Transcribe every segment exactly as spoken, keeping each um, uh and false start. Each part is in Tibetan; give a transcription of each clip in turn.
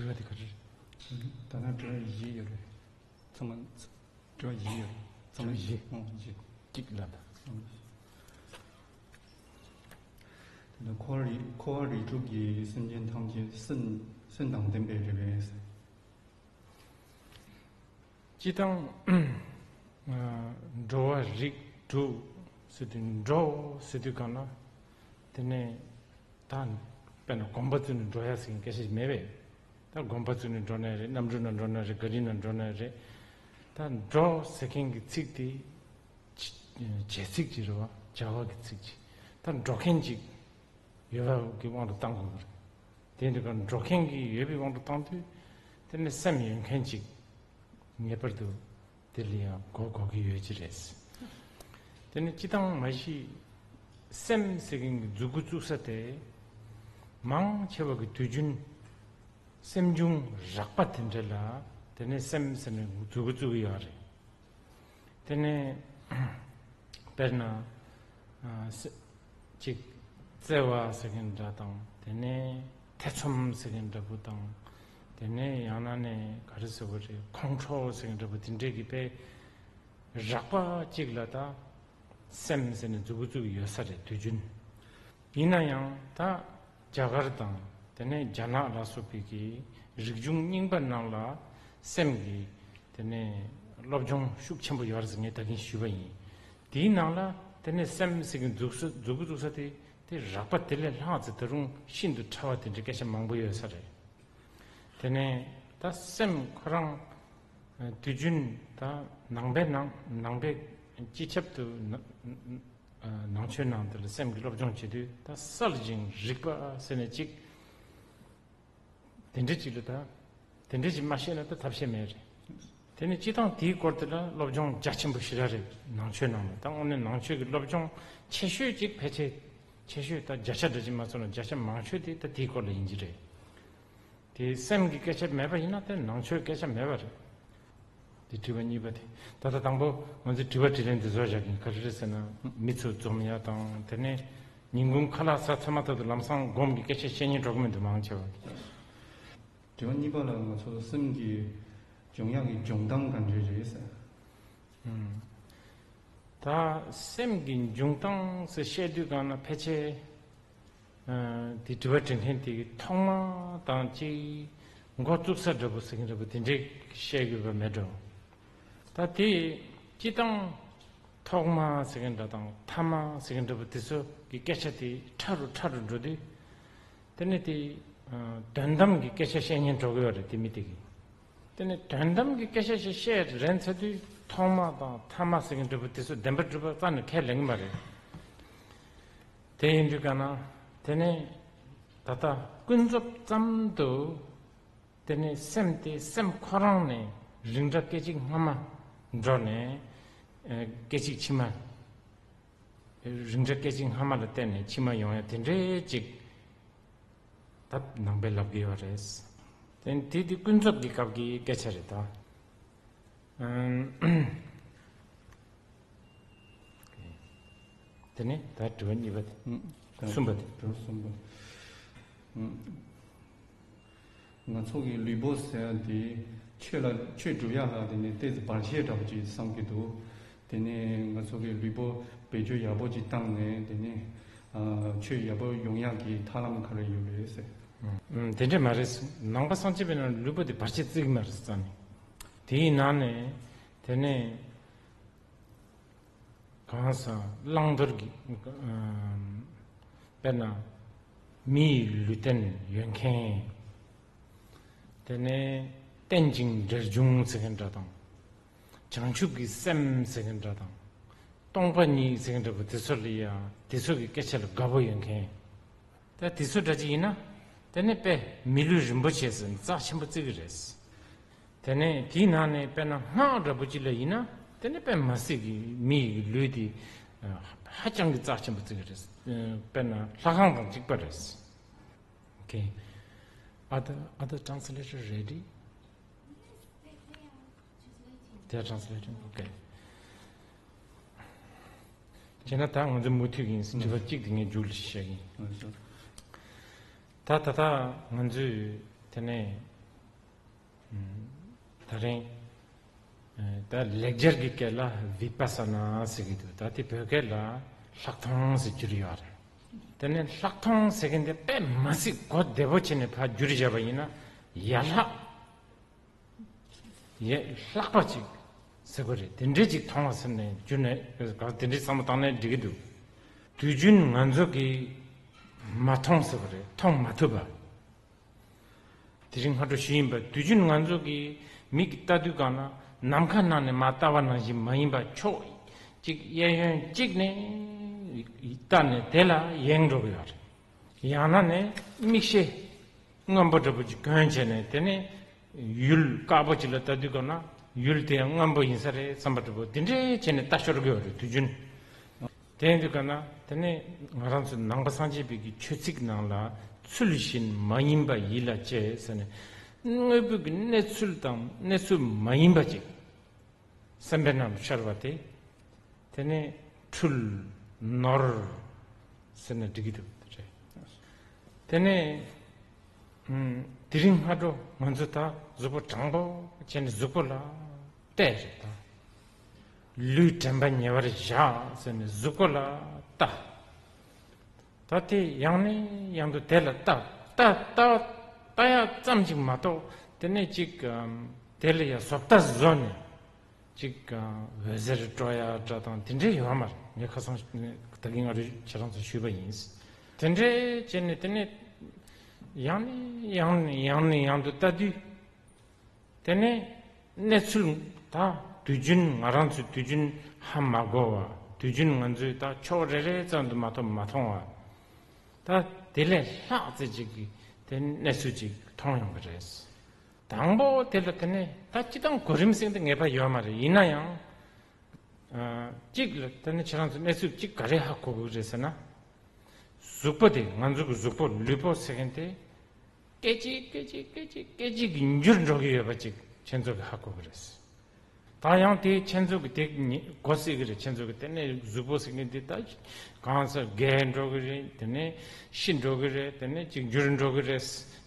དྲི་བ་དེ་ག་རེ་རེད། ད་ལྟ་དྲི་བ་བཞི་ཡོད་རེད། ཚང་མ་དྲི་བ་བཞི་ཡོད་རེད། ཚང་མ་བཞི། ཨང་། བཞི། གཅིག་ལ་ད། ཨང་། དེ་ནས་འཁོར་བ་རིགས་འཁོར་བ་རིགས་དྲུག་གི་སེམས་ཅན་ཐམས་ཅད་སེམས་སེམས་དང་ལྡན་པས་རེད་པས། སྤྱིར་བཏང་། འགྲོ་བ་རིགས་དྲུག་ཟེར་དུས་འགྲོ་ཟེར་དུས་གང་ལ། དེ་ནས་ད་དཔེར་ན་གོམ་པ་བཙུགས་ནས་འགྲོ་ཡ་ཟེར་མཁན་སྐད་ཆ་ཞིག་མེད་པས། ད་གོམ་པ་བཙུགས་ནས་འགྲོ་ན་རེད། གནམ་གྲུ་ནང་འགྲོ་ན་རེད། ག་རི་ནང་འགྲོ་ན་རེད། ད་འགྲོ་ཟེར་མཁན་གྱི་ཚིག་དེ་བྱ་བྱེད་ཚིག་ཅིག་རེད་བ། བྱ་བ་གི་ཚིག་ཅིག་ད་འགྲོ་མཁན་ཅིག་ཡོད་པ་གི་དབང་དུ་བཏང་དགོས་ཀྱི་རེད། དེ་འདྲ་ག་འགྲོ་མཁན་གྱི་ཡོད་པའི་དབང་དུ་བཏང་དུས། དེ་ནི་སེམས་ཡོད་མཁན་ཅིག་ངེས་པར་དུ་དེ་ལ་ཡང་གོ་དགོས་ཀྱི་ཡོད་ཀྱི་རེད། དེ་ནི་སྤྱིར་བཏང་མ་གཞི་སེམས་ཟེར་མཁན་གྱི་མཛུབ་གུ་བཙུགས་ས་དེ། མང་ཆེ་བ་གི་དུས་རྒྱུན་སེམས་བྱུང་རགས་པ་དེ་འདྲ་ལ་དེ་ནི་སེམས་ཟེར་ནས་མཛུབ་གུ་བཙུགས་ཀྱི་ཡོད་རེད། དེ་ནས་དཔེར་ན། ཨ། སེ- གཅིག་བརྩེ་བ་ཟེར་མཁན་འདྲ་དང་། དེ་ནས་ཐེ་ཚོམ་ཟེར་མཁན་འདྲ་པོ་དང་། དེ་ནས་ཡང་ན་ནས་ག་རེ་ཟེར་དགོས་རེད། ཁོང་ཁྲོ་ཟེར་མཁན་འདྲ་པོ་དེ་འདྲས་ཀྱི་དཔེ་རགས་པ་གཅིག་ལ་ད་སེམས་ཟེར་ནས་མཛུབ་གུ་བཙུགས་ཡོད་ས་རེད། དུས་རྒྱུན། ཡིན་ན་ཡང་ད་རྒྱ་གར་དང་དེ་ནས་རྒྱ་ནག་ལ་སོགས་པའི་གི་རིག་གཞུང་རྙིང་པ་ནང་ལ་སེམས་ཀྱི་དེ་ནས་སློབ་སྦྱོང་ཤུགས་ཆེན་པོ་ཡོད་རེད་ཟེར་ངས་ད་གིན་ཞུས་པ་ཡིན། དེའི་ནང་ལ་དེ་ནས་སེམས་ཟེར་གི་མཛུབ་གུ་མཛུབ་གུ་བཙུགས་ས་དེ་དེ་རགས་པ་དེ་ལས་ལྷག་ཙམ་ད་རུང་ཤིན་ཏུ་ཕྲ་བ་དེ་འདྲའི་སྐད་ཆ་མང་པོ་ཡོད་ས་རེད། དེ་ནས་ད་སེམས་ཁོ་རང་དུས་རྒྱུན་ད་ནང་པའི་ནང་ནང་པའི་སྤྱི་ཁྱབ་ཏུ་ན- ནང་ཆོས་ནང་དེ་ལ་སེམས་ཀྱི་སློབ་སྦྱོང་བྱེད་དུས་ད་གསལ་ཞིང་རིག་པ་ཟེར་ནས་གཅིག་དེ་འདྲ་ཅིག་ལ་ད་དེ་འདྲ་ཅིག་མ་ཤེས་ན་ད་ཐབས་ཤེས་མེད་རེད། དེ་ནས་སྤྱིར་བཏང་དེའི་སྐོར་དེ་ལ་སློབ་སྦྱོང་རྒྱ་ཆེན་པོ་ཞེ་དྲག་རེད། ནང་ཆོས་ནང་ལ་ད་དངོས་གནས་ནང་ཆོས་ཀྱི་སློབ་སྦྱོང་ཆེ་ཤོས་ཅིག་ཕལ་ཆེར་ཆེ་ཤོས་ད་བརྒྱ་ཆ་འདྲ་ཅིག་མ་སོང་ན་བརྒྱ་ཆ་མང་ཤོས་དེ་ད་དེའི་སྐོར་ལ་ཡིན་གྱི་རེད། དེ་སེམས་ཀྱི་སྐད་ཆ་མེད་པ་ཡིན་ན་དེ་ནང་ཆོས་སྐད་ཆ་མེད་པ་རེད། དེ་དྲི་བ་གཉིས་པ་དེ། ད་ལྟ་དང་པོ་ང་ཚོས་དྲི་བ་དྲིས་ལན་འདི་ཚོ་བཞག་གིན་ག་རེ་རེད་ཟེར་ན། མི་ཚོ་འཛོམས་ཡ་དང་དེ་ནས་ཉིན་གུང་ཁ་ལག་ཟ་ཚར་མ་ཐག་ཏུ་ལམ་སང་སྒོམ་གྱི་སྐད་ཆ་བཤད་ཉན་འགྲོ་གི་མི་འདུག་མང་ཆེ་བ། དྲི་བ་གཉིས་པ་ལ་ང་ཚོ་སེམས་ཀྱི་འབྱུང་ཡག་གི་འབྱུང་སྟངས་ག་འདྲ་རེད་ཟེར། ད་སེམས་ཀྱི་འབྱུང་སྟངས་ཟེར་བཤད་དུས་གང་ན་ཕལ་ཆེར་དེ་དྲི་བ་དྲི་མཁན་དེ་ཐོག་མ་དང་གཅིག་འགོ་བཙུགས་ས་འདྲ་པོ་ཟེར་མཁན་འདྲ་པོ་དེ་འདྲས་བཤད་དགོས་པ་མེད་འགྲོ། ད་དེ་སྤྱིར་བཏང་ཐོག་མ་ཟེར་མཁན་འདྲ་དང་ཐ་མ་ཟེར་མཁན་འདྲ་པོ་དེ་ཚོ་གི་སྐད་ཆ་དེ་ཕྲ་རུ་ཕྲ་རུ་འགྲོ་དུས། དེ་ནས་དེ་དོན་དམ་གྱི་སྐད་ཆ་བཤད་ཉན་འགྲོ་གི་ཡོད་རེད་དེ་མི་དེ་གིས། དེ་ནས་དོན་དམ་གྱི་སྐད་ཆ་ཞིག་བཤད་རན་ཚར་དུས་ཐོག་མ་དང་ཐ་མ་ཟེར་མཁན་འདྲ་པོ་དེ་ཚོ་བདེན་པར་གྲུབ་པ་རྩ་ནས་ཁས་ལེན་གྱི་མ་རེད། དེ་ཡིན་དུས་ག་ན་དེ་ནས་ད་ལྟ་ཀུན་རྫོབ་ཙམ་དུ་དེ་ནས་སེམས་དེ་སེམས་ཁོ་རང་ནས་རིགས་འདྲ་སྐད་ཅིག་སྔ་མ་འགྲོ་ནས་སྐད་ཅིག་ཕྱི་མ། རིགས་འདྲ་སྐད་ཅིག་སྔ་མ་ལ་བརྟེན་ནས་ཕྱི་མ་ཡོང་ཡ་དེ་འདྲའི་ཅིག་ད་ནང་པའི་ལབ་ཀྱི་ཡོད་རེད། དེ་དེ་དེ་ཀུན་རྫོབ་ཀྱི་སྐབས་ཀྱི་སྐད་ཆ་རེད་ད། ཨམ། དེ་ནས་ད་དྲི་བ་གཉིས་པ་དེ། ཨུམ། གསུམ་པ་དེ། དྲི་བ་གསུམ་པ། ཨུམ། ང་ཚོ་གི་ལུས་པོ་ཟེར་ཡ་དེ་ཆོས་ལ་ཆོས་སྒྲུབ་ཡ་ལ་དེ་ནས་ཏོག་ཙམ་བར་ཆད་འདྲ་པོ་ཅིག་བསམ་གྱི་འདུག་དེ་ནས་ང་ཚོ་གི་ལུས་པོ་བེད་སྤྱོད་ཡག་པོ་ཅིག་བཏང་ནས་དེ་ནས་ཨ་ཆོས་ཡག་པོ་ཡོང་ཡག་གི་ཐབས་ལམ་ག་རེ་ཡོད་རེད་ཟེར། ཨུམ། དེ་འདྲས་མ་རེད། ནང་པ་སངས་རྒྱས་པའི་ནང་ལུས་པོ་དེ་བར་ཆད་བརྩི་གི་མ་རེད་རྩ་ནས། དེའི་ནང་ནས་དེ་ནས། གང་ཟག་བླང་དོར་གྱི། ཨམ། དཔེར་ན། མི་ཡི་ལུས་རྟེན་ཡོད་མཁན། དེ་ནས་རྟེན་ཅིང་འབྲེལ་འབྱུང་ཟེར་མཁན་འདྲ་དང་། བྱང་ཆུབ་ཀྱི་སེམས་ཟེར་མཁན་འདྲ་དང་། སྟོང་པ་ཉིད་ཟེར་མཁན་འདྲ་པོ་དེ་ཚོ་ལ་ཡང་དེ་ཚོ་གི་སྐད་ཆ་ལ་དགའ་པོ་ཡོད་མཁན། ད་དེ་ཚོ་འདྲ་ཅིག་ཡིན་ན། དེ་ནི་དཔེ་མི་ལུས་རིན་པོ་ཆེ་ཟེར་ནས་རྩ་ཆེན་པོ་བརྩི་གི་རེད། དེ་ནས་དེའི་ནང་ནས་དཔེར་ན་སྔགས་འདྲ་པོ་ཅིག་ལ་ཡིན་ན། དེ་ནི་དཔེ་མ་སྲིད་ཀྱི་མི་ཡི་ལུས་དེ་ཧ་ཅང་གི་རྩ་ཆེན་པོ་བརྩི་གི་རེད། དཔེར་ན་ལྷ་ཁང་དང་གཅིག་པ་རེད། Okay. Are the other translator ready? They are translating. Okay. བྱས་ན་ད་ང་ཚོ་མུ་མཐུད་ཀྱིས་དྲི་བ་གཅིག་དེ་ངས་མཇུག་ལ་བཤད་ཀྱིན། ད་ད་ལྟ་ང་ཚོས་དེ་ནས་ ད་རིང་ད་ལེགས་སྦྱར་གྱི་སྐད་ལ་བི་པ་ས་ན་ཟེར་གྱི་འདུག་ད་དེ་བོད་སྐད་ལ་ལྷག་མཐོང་ཟེར་གྱི་རེད་ཡོད་རེད། དེ་ནས་ལྷག་མཐོང་ཟེར་མཁན་དེ་དཔེ་མ་སྲིད་གོ་བདེ་པོ་བྱས་ནས་ཕར་བསྒྱུར་བཞག་པ་ཡིན་ན། ཡ་ལྷག་ཡ་ལྷག་པ་ཅིག་ཟེར་དགོས་རེད། དེ་འདྲས་ཅིག་མཐོང་བ་ཟེར་ནས་བསྒྱུར་ནས་ག་དེ་འདྲས་བསམ་བློ་བཏང་ནས་འགྲིག་གི་འདུག་དུས་རྒྱུན་ང་ཚོ་གིས་མ་མཐོང་ཟེར་བ་རེད། མཐོང་མ་ཐུབ་པ། དེ་རིང་སྔ་དྲོ་ཞུས་ཡིན་པ། དུས་རྒྱུན་ང་ཚོ་གིས་མིག་གིས་ལྟ་དུས་སྒང་ལ་ནམ་མཁའ་ནང་ནས་མར་ལྟ་བ་ནང་བཞིན་མ་ཡིན་པ། ཕྱོགས་གཅིག་གཡས་གཡོན་གཅིག་ནས་ལྟ་ནས་དེ་ལ་ཡེངས་འགྲོ་གི་ཡོད་རེད། ཡང་ན་ནས་མིག་ཤེལ་སྔོན་པོ་འདྲ་པོ་ཅིག་གྱོན་བྱས་ནས། དེ་ནས་ཡུལ་དཀར་པོ་ཅིག་ལ་ལྟ་དུས་སྒང་ལ་ཡུལ་དེ་ཡང་སྔོན་པོ་ཡིན་ས་རེད་བསམ་པ་འདྲ་པོ་དེ་འདྲས་བྱས་ནས་ལྟ་ཤོར་གི་ཡོད་རེད། དུས་རྒྱུན། དེ་ཡིན་དུས་སྒང་ལ་དེ་ནས་ང་རང་ཚོ་ནང་པ་སངས་རྒྱས་པའི་གི་ཆོས་ཚིག་ནང་ལ་ཚུལ་བཞིན་མ་ཡིན་པ་ཡིད་ལ་བྱེད་ཟེར་ནས། དངོས་པོའི་གི་གནས་ཚུལ་དང་གནས་ཚུལ་མ་ཡིན་པ་ཅིག་སེམས་པའི་ནང་དུ་ཤར་བ་དེ། དེ་ནས་འཁྲུལ་ནོར་ཟེར་ན་འགྲིག་གི་འདུག་རེད། དེ་ནས་ཨུམ། དེ་རིང་སྔ་དྲོ་ང་ཚོ་ད་གཟུགས་པོ་དྲང་པོ་བྱས་ནས་གཟུགས་པོ་ལ་བལྟས་རེད་ད། ལུས་དྲན་པ་ཉེ་བར་བཞག་ཟེར་ནས་གཟུགས་པོ་ལ་ལྟ། ད་དེ་ཡང་ནས་ཡང་དུ་དེ་ལ་ལྟ་ལྟ་ལྟ་ལྟ་ཡག་ཙམ་ཅིག་མ་གཏོགས། དེ་ནས་ཅིག་ཨམ། དེ་ལ་ཡ་བཟོ་ལྟ་བཟོ་ནས་ཅིག་ཨ། འོད་ཟེར་སྤྲོ་ཡག་འདྲ་དང་དེ་འདྲས་ཡོད་མ་རེད། ངས་ཁ་སང་ད་གིན་ང་རང་ཁྱེད་རང་ཚོ་ཞུས་པ་ཡིན། དེ་འདྲས་བྱས་ནས་དེ་ནས་ཡང་ནས་ཡང་ནས་ཡང་ནས་ཡང་དུ་ལྟ་དུས། དེ་ནས་གནས་ཚུལ་ད་དུས་རྒྱུན་ང་རང་ཚོས་དུས་རྒྱུན་ཧ་མ་གོ་བ། དུས་རྒྱུན་ང་ཚོས་ད་ཕྱོགས་རེ་རེ་ཙམ་དུ་མ་གཏོགས་མ་མཐོང་བ། ད་དེ་ལས་ལྷག་ཙམ་ཅིག་གི་དེ་གནས་ཚུལ་ཅིག་མཐོང་ཡོང་གི་རེད། དང་པོ་དེ་ལ་དེ་ནས་ད་སྤྱིར་བཏང་གོ་རིམ་ཟེར་དེ་ངེས་པ་ཡོད་མ་རེད། ཡིན་ན་ཡང་། ཨ། གཅིག་ལ་དེ་ནས་ཁྱེད་རང་ཚོ་གནས་ཚུལ་གཅིག་ག་རེ་ཧ་གོ་དགོས་རེད་ཟེར་ན། གཟུགས་པོ་དེ། ང་ཚོ་གི་གཟུགས་པོ་ལུས་པོ་ཟེར་མཁན་དེ། སྐད་ཅིག་སྐད་ཅིག་སྐད་ཅིག་སྐད་ཅིག་གིས་འགྱུར་འགྲོ་གི་ཡོད་པ་ཅིག་ཁྱེད་ཚོ་གིས་ཧ་གོ་གི་རེད། ད་ཡང་དེ་ཁྱེད་ཚོ་གིས་དེ་གོ་སྲིད་གི་རེད། ཁྱེད་ཚོ་གིས་དེ་ནས་གཟུགས་པོ་ཟེར་མཁན་དེ་ད་གང་ཟག་རྒས་འགྲོ་གི་རེད། དེ་ནས་ཤི་འགྲོ་གི་རེད། དེ་ནས་ཅིག་འགྱུར་འགྲོ་གི་རེད།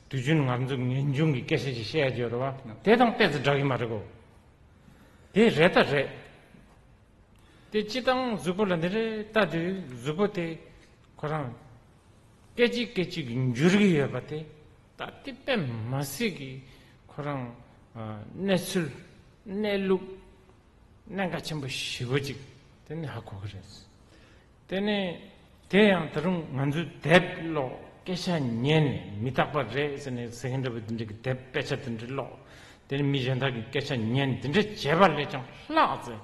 དུས་རྒྱུན་ང་ཚོ་ངེས་འབྱུང་གི་སྐད་ཆ་ཞིག་བཤད་ཡ་ཡོད་རེད་བ། དེ་དང་ཏོག་ཙམ་འདྲ་གི་མ་རེད་གོ། དེ་རེད་ད་རེད། དེ་སྤྱིར་བཏང་གཟུགས་པོ་ལ་འདི་འདྲའི་ལྟ་དུས་གཟུགས་པོ་དེ་ཁོ་རང་སྐད་ཅིག་སྐད་ཅིག་གིས་འགྱུར་གྱི་ཡོད་པ་དེ། ད་དེ་དཔེ་མ་སྲིད་ཀྱི་ཁོ་རང་ཨ། གནས་ཚུལ་གནས་ལུགས་གནད་འགག་ཆེན་པོ་ཞེ་པོ་ཅིག་དེ་ནི་ཧ་གོ་གི་རེད། དེ་ནས་དེ་ཡང་ད་རུང་ང་ཚོས་དེབ་ཀློག་སྐད་ཆ་ཉན་ནས་མི་རྟག་པ་རེད་ཟེར་ནས་ཟེར་མཁན་འདྲ་པོ་དེ་འདྲ་གི་དེབ་དཔེ་ཆ་དེ་འདྲ་ཀློག་དེ་ནས་མི་གཞན་དག་གི་སྐད་ཆ་ཉན། དེ་འདྲ་བྱས་པ་ལས་ཀྱང་ལྷག་ཙམ་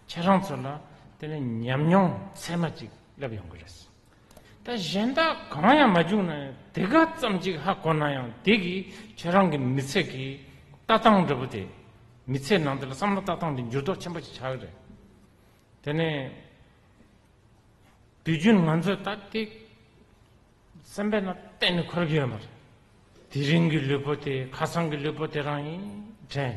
ཁྱེད་རང་ཚོ་ལ་དེ་ནས་ཉམས་མྱོང་ཚད་མ་ཅིག་སླེབས་ཡོང་གི་རེད། ད་གཞན་དག་གང་ཡང་མ་བྱུང་ན་ཡང་དེ་ག་ཙམ་ཅིག་ཧ་གོ་ན་ཡང་དེ་གིས་ཁྱེད་རང་གི་མི་ཚེ་གི་ལྟ་སྟངས་འདྲ་པོ་དེ། མི་ཚེ་ནང་དེ་ལ་བསམ་བློ་ལྟ་སྟངས་དེ་འགྱུར་ལྡོག་ཆེན་པོ་ཅིག་ཆགས་ཀྱི་རེད། དེ་ནས་དུས་རྒྱུན་ང་ཚོས་ད་དེ་སེམས་པའི་ནང་གཏན་ནས་འཁོར་གྱི་ཡོད་མ་རེད། དེ་རིང་གི་ལུས་པོ་དེ་ཁ་སང་གི་ལུས་པོ་དེ་རང་ཡིན་དྲན།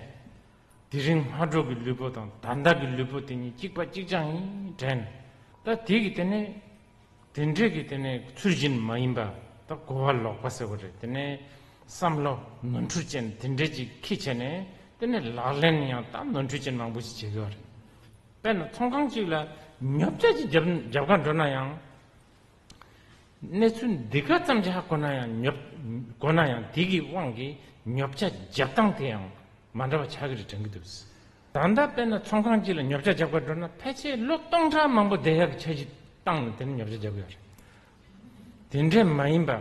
དེ་རིང་སྔ་དྲོ་གི་ལུས་པོ་དང་ད་ལྟ་གི་ལུས་པོ་དེ་གཉིས་གཅིག་པ་གཅིག་རྐྱང་ཡིན་དྲན། ད་དེ་གི་དེ་ནས་དེ་འདྲས་ཀྱི་དེ་ནས་ཚུལ་བཞིན་མ་ཡིན་པ། ད་གོ་བ་ལོག་པ་ཟེར་བ་རེད། དེ་ནས་བསམ་བློ་ནོར་འཁྲུལ་ཅན་དེ་འདྲས་ཅིག་འཁྱེར་བྱས་ནས་དེ་ནས་ལག་ལེན་ཡང་ད་ནོར་འཁྲུལ་ཅན་མང་པོ་ཞིག་བྱེད་ཀྱི་ཡོད་རེད། དཔེར་ན་ཚོང་ཁང་གཅིག་ལ་ཉོ་ཆ་ཅིག་རྒྱབ་རྒྱབ་ག་འགྲོ་ན་ཡང་། གནས་ཚུལ་འདི་ག་ཙམ་ཅིག་ཧ་གོ་ན་ཡང་ཉོ་གོ་ན་ཡང་དེ་གི་དབང་གིས་ཉོ་ཆ་རྒྱབ་སྟངས་དེ་ཡང་མ་འདྲ་བ་ཆགས་ཀྱི་རེད་དྲན་གྱི་འདུག་ད་ལྟ་དཔེར་ན་ཚོང་ཁང་གཅིག་ལ་ཉོ་ཆ་རྒྱབ་ག་འགྲོ་ན་ཕལ་ཆེར་ལོ་སྟོང་ཕྲག་མང་པོ་བསྡད་ཡག་གི་འཆར་གཞི་བཏང་ནས་དེ་ནས་ཉོ་ཆ་རྒྱབ་ཀྱི་ཡོད་རེད། དེ་འདྲས་མ་ཡིན་པ་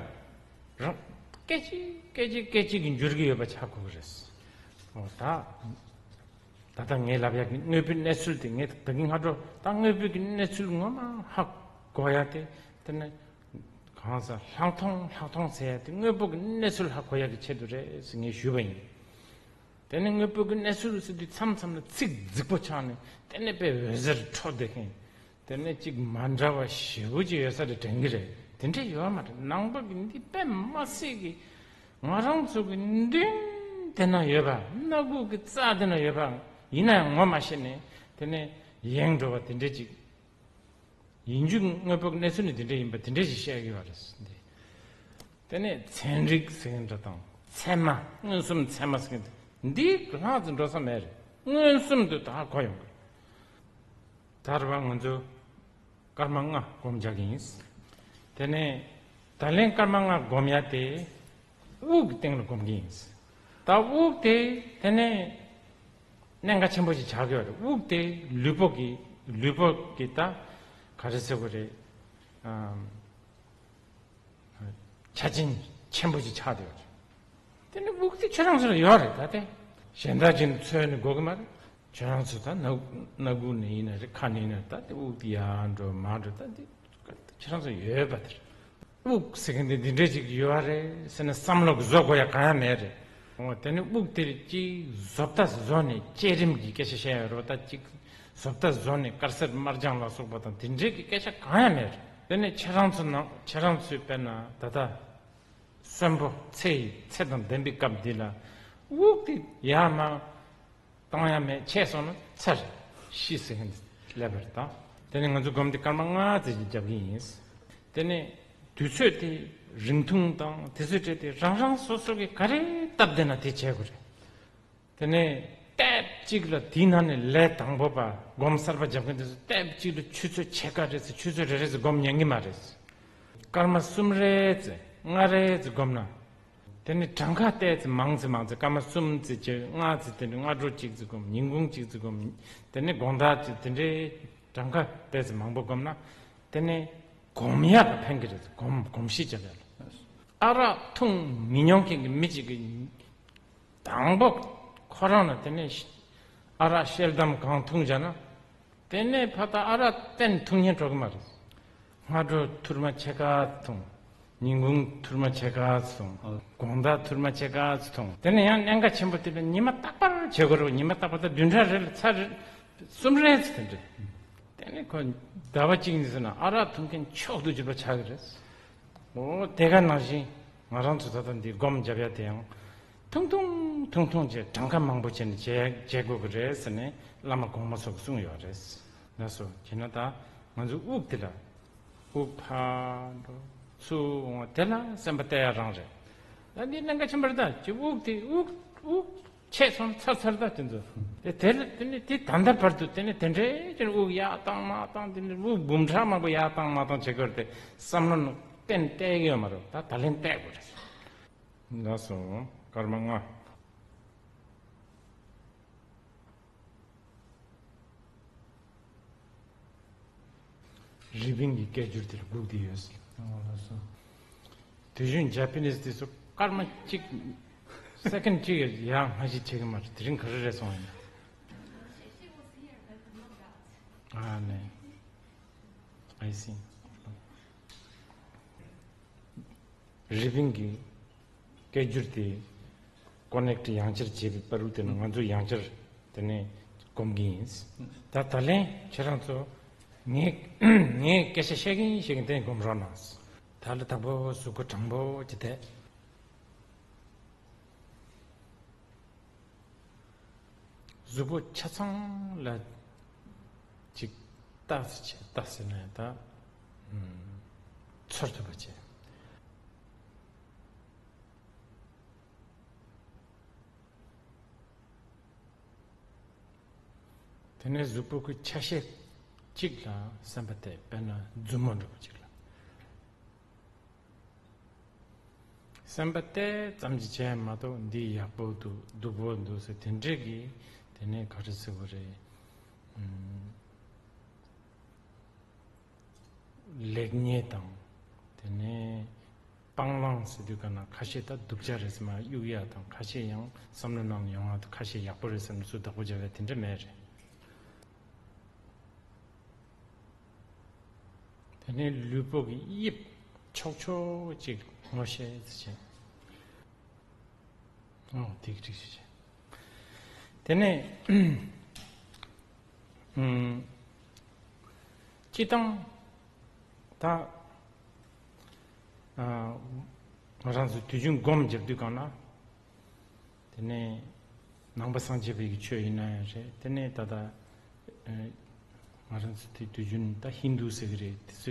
རང་སྐད་ཅིག་སྐད་ཅིག་སྐད་ཅིག་གིས་འགྱུར་གྱི་ཡོད་པ་ཆགས་དགོས་ཀྱི་རེད། འོ་ད། ད་ལྟ་ངས་ལབ་ཡག་གི་དངོས་པོའི་གནས་ཚུལ་དེ། ངས་ད་གིན་སྔ་དྲོ་ད་དངོས་པོའི་གི་གནས་ཚུལ་ངོ་མ་ཧ་གོ་ཡ་དེ། དེ་ནས་གང་ཟག་ལྷག་མཐོང་ལྷག་མཐོང་ཟེར་ཡ་དེ་དངོས་པོ་གི་གནས་ཚུལ་ཧ་གོ་ཡ་གི་ཆེད་དུ་རེད་ཟེར་ངས་ཞུས་པ་ཡིན། དེ་ནས་དངོས་པོ་གི་གནས་ཚུལ་ཟེར་དུས་མཚམས་མཚམས་ལ་ཚིག་རྫིག་པོ་ཆགས་ནས་དེ་ནས་དཔེ་འོད་ཟེར་འཕྲོ་བསྡད་མཁན། དེ་ནས་གཅིག་མ་འདྲ་བ་ཞེ་པོ་ཅིག་ཡོད་ས་རེད་དྲན་གི་རེད། དེ་འདྲས་ཡོད་མ་རེད། ནང་པ་གི་འདི་དཔེ་མ་སྲིད་གི། ང་རང་ཚོ་གི་མདུན་དེ་ན་ཡོད་པ། སྣ་ཁུག་གི་རྩ་དེ་ན་ཡོད་པ་ཡིན་ན་ཡང་ངོ་མ་ཤེས་ནས་དེ་ནས་ཡེངས་འགྲོ་བ་དེ་འདྲས་ཅིག་ཡིན་རྒྱུ་དངོས་པོ་གི་གནས་ཚུལ་ནི་དེ་འདྲས་ཡིན་པ་དེ་འདྲས་ཞིག་བཤད་གི་ཡོད་རེད། འདི་དེ་ནས་ཚན་རིག་ཟེར་མཁན་འདྲ་དང་ཚད་མ། མངོན་སུམ་ཚད་མ་ཟེར་མཁན་དེ། འདི་ལྷག་ཙམ་འགྲོ་ས་མེད་རེད། མངོན་སུམ་དུ་ད་གོ་ཡོང་གི་རེད། ད་རེད་པ། ང་ཚོ་སྐར་མ་ལྔ་སྒོམ་རྒྱག་གི་ཡིན། དེ་ནས་ད་ལན་སྐར་མ་ལྔ་སྒོམ་ཡ་དེ་དབུགས་ཀྱི་སྟེང་ལ་སྒོམ་གི་ཡིན། ད་དབུགས་དེ་དེ་ནས་གནད་འགག་ཆེན་པོ་ཞིག་ཆགས་ཀྱི་ཡོད་རེད། དབུགས་དེ་ལུས་པོ་གི་ལུས་པོ་གི་ད་ག་རེ་ཟེར་དགོས་རེད། ཨམ། ཆ་རྐྱེན་ཆེན་པོ་ཞིག་ཆགས་བསྡད་ཡོད་རེད། དེ་ནི་དབུགས་དེ་ཁྱོད་རང་ཚོ་ལ་ཡོད་རེད། ད་དེ་གཞན་དག་ཅིག་ནས་འཚོལ་ནས་དགོས་ཀྱི་མ་རེད། ཁྱོད་རང་ཚོ་ད་སྣ་སྣ་ཁུག་ནས་ཡིན་ན་རེད། ཁ་ནས་ཡིན་ན་རེད། ད་དེ་དབུགས་དེ་ཡར་འགྲོ་མར་འགྲོ། ད་དེ་ཁྱོད་རང་ཚོ་ཡོད་པ་དེ་རེད། དབུགས་ཟེར་མཁན་དེ་འདི་འདྲས་ཅིག་ཡོད་རེད་ཟེར་ནས་བསམ་བློ་གི་བཟོ་དགོས་ཡ་གང་ཡང་མེད་རེད། འོ་དེ་ནི་དབུགས་དེར་ཅིག་བཟོ་ལྟ་བཟོ་ནས་བསྐྱེད་རིམ་གྱི་སྐད་ཆ་བཤད་ཡོད་རེད། ད་ཅིག་བཟོ་ལྟ་བཟོ་ནས་དཀར་སེར་དམར་ལྗང་ལ་སོགས་པ་དང་དེ་འདྲས་ཀྱི་སྐད་ཆ་གང་ཡང་མེད་རེད། དེ་ནས་ཁྱེད་རང་ཚོ་ནང་ཁྱེད་རང་ཚོས་དཔེར་ན་ད་ལྟ་གསོན་པོ་ཚེ་ཡི་ཚེ་དང་ལྡན་པའི་སྐབས་འདི་ལ་དབུགས་དེ་ཡར་མར་བཏང་ཡ་མེད། ཆད་སོང་ན་ཚར། ཤི་ཟེར་མཁན་དེ་སླེབས་པ་རེད། ད་དེ་ནས་ང་ཚོ་སྒོམ་དེ་སྐར་མ་ལྔ་ཙམ་ཞིག་རྒྱབ་ཀྱི་ཡིན། དེ་ནས་དུས་ཚོད་དེ་རིང་ཐུང་དང་དེ་ཚོའི་གྲས་དེ་རང་རང་སོ་སོ་གི་ག་རེ་སྟབས་བདེ་ན་དེ་བྱེད་དགོས་རེད། དེ་ནས་ལྟེབ་གཅིག་ལ་དེའི་ནང་ནས་ལས་དང་པོ་པ་སྒོམ་གསར་པ་རྒྱབ་མཁན་དེ་ཚོ་ལྟེབ་གཅིག་ལ་ཆུ་ཚོད་ཕྱེད་ཀ་རེ་ཙམ་ཆུ་ཚོད་རེ་རེ་ཙམ་སྒོམ་ཉན་གི་མ་རེད། སྐར་མ་གསུམ་རེ་ཙམ་ལྔ་རེ་ཙམ་སྒོམ་ན། དེ་ནས་གྲངས་ཀ་ཏོག་ཙམ་མང་ཙམ་མང་ཙམ་སྐར་མ་གསུམ་ཙམ་བྱས། ལྔ་ཙམ། དེ་ནས་སྔ་དྲོ་གཅིག་ཙམ་སྒོམ། ཉིན་གུང་གཅིག་ཙམ་སྒོམ། དེ་ནས་དགོང་དག་ཅིག། དེ་འདྲའི་གྲངས་ཀ་ཏོག་ཙམ་མང་པོ་སྒོམ་ན། དེ་ནས་སྒོམ་ཡག་ལ་ཕན་གྱི་རེད། སྒོམ་གོམས་གཤིས་སྦྱར་ཡག་ལ། ཨ་རག་འཐུང་མི་མྱོང་མཁན་གྱི་མི་གཅིག་གིས་དང་པོ་ཁོ་རང་ལ་དེ་ནས་ཨ་རག་ཤེལ་དམ་གང་འཐུང་བྱས་ན། དེ་ནས་ཕར་ད་ཨ་རག་གཏན་འཐུང་སྙིང་བྲོ་གི་མ་རེད། སྔ་དྲོ་ཐུར་མ་ཕྱེད་ཀ་འཐུང་། ཉིན་གུང་ཐུར་མ་ཕྱེད་ཀ་འཐུང་། ཨོ། དགོང་དག་ཐུར་མ་ཕྱེད་ཀ་འཐུང་། དེ་ནས་ཡང་གནད་འགག་ཆེན་པོ་དེ་ལ་ཉི་མ་རྟག་པར་བྱེད་དགོས་རེད། ཉི་མ་རྟག་པར་ད་བདུན་ཕྲག་རེ་ལ་ཚར་རེ་གསུམ་རེ་ཙམ་དེ་འདྲ། དེ་ནས་ཁོ་ཟླ་བ་གཅིག་གཉིས་ཙམ་ན་ཨ་རག་འཐུང་མཁན་མཆོག་ཏུ་གྱུར་པ་ཆགས་ཀྱི་རེད། འོ་དེ་ག་ནང་བཞིན་ང་རང་ཚོ་ད་ལྟ་འདི་སྒོམ་རྒྱབ་ཡ་དེ་ཡང་ཐུང་ཐུང་ཐུང་ཐུང་བྱས། གྲངས་ཀ་མང་པོ་བྱས་ནས་བྱེད་བྱེད་དགོས་ཀྱི་རེད་ཟེར་ནས་བླ་མ་གོང་མ་སོགས་ཀྱིས་གསུངས་ཡོད་རེད། ལགས་སོ། བྱས་ན་ད་ང་ཚོ་དབུགས་དེ་ལ་དབུགས་ཕར་འགྲོ་ཚུར་འོང་བ་དེ་ལ་སེམས་པ་གཏད་ཡ་རང་རེད། ད་འདི་གནད་འགག་ཆེན་པོ་རེད། ད་ཅི་དབུགས་དེ་དབུགས་དབུགས་ཆད་སོང་ཚར་ཚར། ད་དེ་ཚོ་དེ་དེ་ལ་དེ་ནི་དེ་ད་ལྟ་བར་དུ་དེ་ནི་དེ་འདྲའི་ཅིག་དབུགས་ཡར་བཏང་མར་བཏང་། དེ་ནི་དབུགས་འབུམ་ཕྲག་མང་པོ་ཡར་བཏང་མར་བཏང་བྱེད་དགོས་རེད་དེ་བསམ་བློ་ནང་གཏན་གཏད་ཀྱི་ཡོད་མ་རེད། ད་ད་ལན་གཏད་དགོས་རེད། ལགས་སོ། སྐར་མ་ལྔ། རི་པིན་གྱི་སྐད་སྒྱུར་དེར་སྒུག་བསྡད་ཡོད། ཨོ་ལགས་སོ། དུས་རྒྱུན་ཇ་པ་ནིས་དེ་ཚོ་སྐར་མ་གཅིག་སེ་ཀེན་གཅིག་ཡར་མར་ཞིག་བྱེད་ཀྱི་མ་རེད། དེ་རིང་ག་རེ་རེད་སོང་ཡིན། ཨ་ནི། I see. རི་པིན་གྱི་སྐད་སྒྱུར་དེ་ཀོ་ནེག་ཊི་ཡང་བསྐྱར་བྱེད་པའི་བར་དུ་དེ་ནི་ང་ཚོ་ཡང་བསྐྱར་དེ་ནས་སྒོམ་གྱི་ཡིན། ད་ད་ལན་ཁྱེད་རང་ཚོ་ངས་ངས་སྐད་ཆ་བཤད་ཀྱིན་བཤད་ཀྱིན་དེ་སྒོམ་རོགས་གནང་། ད་ལ་དང་པོ་གཟུགས་པོ་དྲང་པོ་ཅིག་བསྡད། གཟུགས་པོ་ཆ་ཚང་ལ་ཅིག་ལྟ་ཟེར་བྱས། ལྟ་ཟེར་ན་ད་ཚོར་ཐུབ་པ་བྱས། དེ་ནས་གཟུགས་པོ་གི་ཆ་ཤས་གཅིག་ལ་སེམས་པ་གཏད། དཔེར་ན་མཛུབ་མོ་འདྲ་པོ་གཅིག་ལ། སེམས་པ་གཏད་ཙམ་གྱིས་བྱས་མ་གཏོགས་འདི་ཡག་པོ་འདུག་སྡུག་པོ་འདུག་ཟེར་དེ་འདྲས་ཀྱི་དེ་ནས་ག་རེ་ཟེར་དགོས་རེད། ཨུམ། ལེགས་ཉེས་དང་། དེ་ནས་སྤང་བླང་ཟེར་དུས་ག་ན་ཁ་ཤས་ད་སྡུག་ཅག་རེད་ཟེར་མར་གཡུག་ཡ་དང་། ཁ་ཤས་ཡང་བསམ་བློ་ནང་ཡོང་བ་དང་། ཁ་ཤས་ཡག་པོ་རེད་ཟེར་ནས་ཚུར་བདག་པོ་རྒྱབ་ཡ་དེ་འདྲ་མེད་རེད། དེ་ནས་ལུས་པོ་གི་དབྱིབས་ཕྱོགས་ཕྱོགས་གཅིག་ངོ་ཤེས་ཟེར་བྱས། ཨོ་དེ་གི་འགྲིག་ཤེས་བྱས། དེ་ནས་ཨུམ། སྤྱིར་བཏང་ད་ཨ་ང་རང་ཚོ་དུས་རྒྱུན་སྒོམ་རྒྱབ་དུས་གང་ན། དེ་ནས་ནང་པ་སངས་རྒྱས་པའི་གི་ཆོས་ཡིན་ན་ཡང་རེད། དེ་ནས་ད་ལྟ་ཨ་ང་རང་ཚོ་དེ་དུས་རྒྱུན་ད་ཧིན་དུ་ཟེར་གི་རེད། དེ་ཚོས་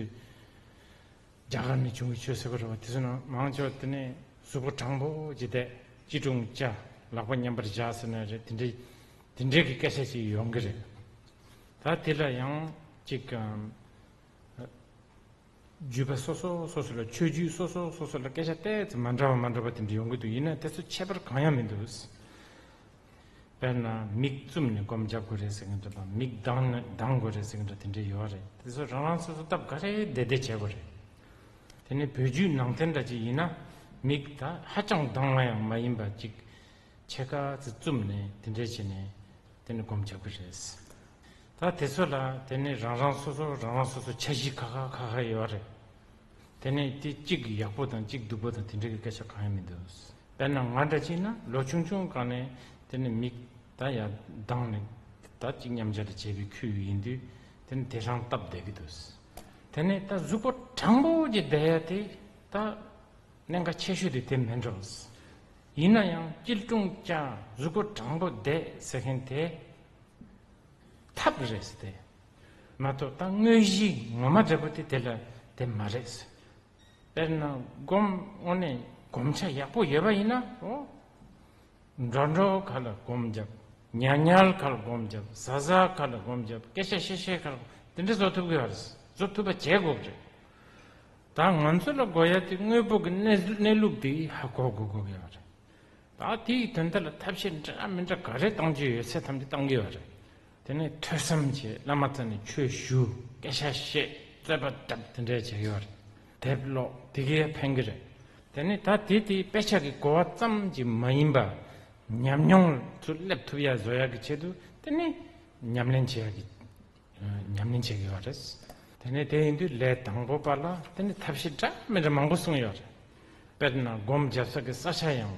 རྒྱ་གར་ནས་བྱུང་བའི་ཆོས་ཟེར་གི་རེད་པ། དེ་ཚོ་ནང་མང་ཆེ་བ་དེ་ནས་གཟུགས་པོ་དྲང་པོ་ཅིག་བསྡད། སྐྱིལ་ཀྲུང་བཅའ། ལག་པ་མཉམ་པར་བཞག་ཟེར་ན་རེད། དེ་འདྲའི་དེ་འདྲའི་གི་སྐད་ཆ་ཅིག་ཡོང་གི་རེད། ད་དེ་ལ་ཡང་ཅིག་ཨམ། བརྒྱུད་པ་སོ་སོ་སོ་སོ་ལ་ཆོས་བརྒྱུད་སོ་སོ་སོ་སོ་ལ་སྐད་ཆ་ཏོག་ཙམ་མ་འདྲ་བ་མ་འདྲ་བ་དེ་འདྲ་ཡོང་གི་འདུག་ཡིན་ན་དེ་ཚོ་ཁྱད་པར་གང་ཡང་མི་འདུག་དཔེར་ན་མིག་བཙུམས་ནས་སྒོམ་རྒྱག་དགོས་རེད་ཟེར་མཁན་འདྲ་དང་མིག་གདངས་ནས་གདངས་དགོས་རེད་ཟེར་མཁན་འདྲ་དེ་འདྲ་ཡོད་རེད། དེ་ཚོ་རང་རང་སོ་སོ་སྟབས་ག་རེ་བདེ་བདེ་བྱེད་དགོས་རེད། དེ་ནས་བོད་བརྒྱུད་ནང་བསྟན་འདྲ་ཅིག་ཡིན་ན་མིག་ད་ཧ་ཅང་གདངས་པ་ཡང་མ་ཡིན་པ་ཅིག་ཕྱེད་ཀ་ཙམ་བཙུམས་ནས་དེ་འདྲས་བྱས་ནས་དེ་ནས་སྒོམ་རྒྱག་གི་རེད། ད་དེ་ཚོ་ལ་དེ་ནས་རང་རང་སོ་སོ་རང་རང་སོ་སོ་འཆར་གཞི་ཁ་ཁ་ཁ་ཁ་ཡོད་རེད། དེ་ནས་དེ་གཅིག་ཡག་པོ་དང་གཅིག་སྡུག་པོ་དང་དེ་འདྲ་གི་སྐད་ཆ་གང་ཡང་མི་འདུག་དཔེར་ན་ང་འདྲ་ཅིག་ན་ལོ་ཆུང་ཆུང་སྒང་ནས་དེ་ནས་མིག་ད་ཡར་གདངས་ནས་ད་གཅིག་མཉམ་འཇོག་དང་བྱས་པའི་ཁུལ་ཡིན་དུས་དེ་ནས་དེ་རང་སྟབས་བདེ་གི་འདུག་དེ་ནས་ད་གཟུགས་པོ་དྲང་པོ་ཅིག་བསྡད་ཡ་དེ་ད་གནད་འགག་ཆེ་ཤོས་དེ་དེ་མིན་འགྲོ། ཡིན་ན་ཡང་སྐྱིལ་ཀྲུང་བཅའ་གཟུགས་པོ་དྲང་པོ་བསྡད་ཟེར་མཁན་དེ་ཐབས་རེད་ཟེར་ཏེ། མ་གཏོགས་ད་དངོས་གཞི་ངོ་མ་འདྲ་པོ་དེ་དེ་ལ་དེ་མ་རེད་ཟེར། དཔེར་ན་སྒོམ་དངོས་གནས་སྒོམ་ཆ་ཡག་པོ་ཡོད་པ་ཡིན་ན་འོ། འགྲོ་འགྲོ་ཁ་ལ་སྒོམ་བརྒྱབ། ཉལ་ཉལ་ཁ་ལ་སྒོམ་བརྒྱབ། ཟ་ཟ་ཁ་ལ་སྒོམ་བརྒྱབ། སྐད་ཆ་བཤད་བཤད་ཁ་ལ་དེ་འདྲ་བཟོ་ཐུབ་ཀྱི་ཡོད་རེད། བཟོ་ཐུབ་པ་བྱེད་དགོས་རེད། ད་ང་ཚོ་ལ་དགོས་ཡ་དེ་དངོས་པོ་གི་གནས་གནས་ལུགས་དེ་ཧ་གོ་དགོས་དགོས་ཀྱི་ཡོད་རེད། ད་དེའི་དོན་དག་ལ་ཐབས་ཤེས་འདྲ་མི་འདྲ་ག་རེ་གཏང་རྒྱུ་ཡོད་ཚད་ཐམས་ཅད་གཏང་གི་ཡོད་རེད། དེ་ནས་ཐོས་བསམ་བྱས། བླ་མ་རྩ་ནས་ཆོས་ཞུ། སྐད་ཆ་བཤད། རྩོད་པ་བརྡབ། དེ་འདྲ་བྱེད་ཀྱི་ཡོད་རེད། དེབ་ཀློག་དེ་གས་ཕན་གྱི་རེད། དེ་ནས་ད་དེ་དེ་དཔེ་ཆ་གི་གོ་བ་ཙམ་གྱིས་མ་ཡིན་པ། ཉམས་མྱོང་ཚུར་སླེབས་ཐུབ་ཡ་བཟོ་ཡ་གི་ཆེད་དུ་དེ་ནས་ཉམས་ལེན་བྱེད་ཡ་གི་ཉམས་ལེན་བྱེད་ཀྱི་ཡོད་རེད། དེ་ནས་དེ་ཡིན་དུས་ལས་དང་པོ་པ་ལ་དེ་ནས་ཐབས་ཤེས་འདྲ་མི་འདྲ་མང་པོ་གསུངས་ཡོད་རེད། དཔེར་ན་སྒོམ་རྒྱབ་ས་གི་ས་ཆ་ཡང་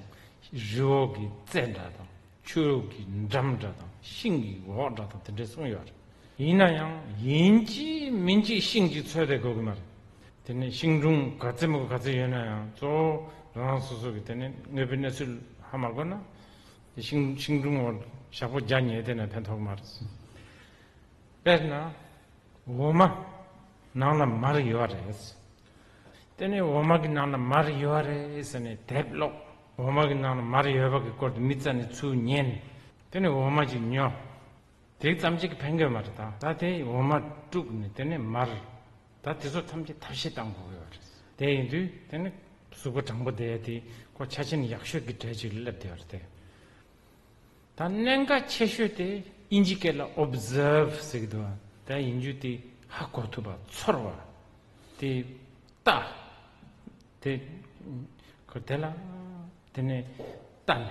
རི་བོ་གི་རྩེ་འདྲ་དང་ཆུ་བོ་གི་འགྲམ་འདྲ་དང་ཤིང་གི་འོག་འདྲ་དང་དེ་འདྲས་གསུངས་ཡོད་རེད། ཡིན་ན་ཡང་ཡིན་གཅིག་མིན་གཅིག་ཤིང་གཅིག་འཚོལ་བསྡད་དགོས་ཀྱི་མ་རེད། དེ་ནས་ཤིང་སྒྲུང་ག་ཚད་མོ་ག་ཚད་ཡོད་ན་ཡང་གཙོ་བོ་རང་རང་སོ་སོ་གི་དེ་ནས་དངོས་པོའི་གནས་ཚུལ་ཧ་མ་གོ་ན་དེ་ཤིང་ཤིང་སྒྲུང་འོག་ཞག་པོ་བརྒྱ་ཉལ་བསྡད་ན་ཕན་ཐོགས་མ་རེད། དཔེར་ན། འོ་མ་ནང་ལ་མར་ཡོད་རེད། དེ་ནས་འོ་མ་གི་ནང་ལ་མར་ཡོད་རེད་ཟེར་ནས་དེབ་ཀློག་འོ་མ་གི་ནང་ལ་མར་ཡོད་པ་གི་སྐོར་དུ་མི་རྩ་ནས་ཚུར་ཉན། དེ་ནས་འོ་མ་ཅིག་ཉོ། དེ་ཙམ་ཅིག་གིས་ཕན་གྱི་མ་རེད་ད། ད་དེ་འོ་མ་དཀྲུགས་ནས་དེ་ནས་མར། ད་དེ་ཚོ་ཐམས་ཅད་ཐབས་ཤེས་བཏང་དགོས་ཀྱི་ཡོད་རེད། དེ་ཡིན་དུས་དེ་ནས་གཟུགས་པོ་དྲང་པོ་བསྡད་ཡ་དེ་ཁོ་ཆ་ཆེན་ཡག་ཤོས་ཀྱི་གྲས་ཅིག་སླེབས་བསྡད་ཡོད་རེད་དེ། ད་གནད་འགག་ཆེ་ཤོས་དེ་དབྱིན་ཇི་སྐད་ལ་ཨོབ་ཛར་བ་ཟེར་གྱི་འདུག་ད་ཡིན་རྒྱུ་དེ་ཧ་གོ་ཐུབ་པ་ཚོར་བ། དེ་ལྟ། དེ་ཁོ་དེ་ལ་དེ་ནས་ལྟ་ནས།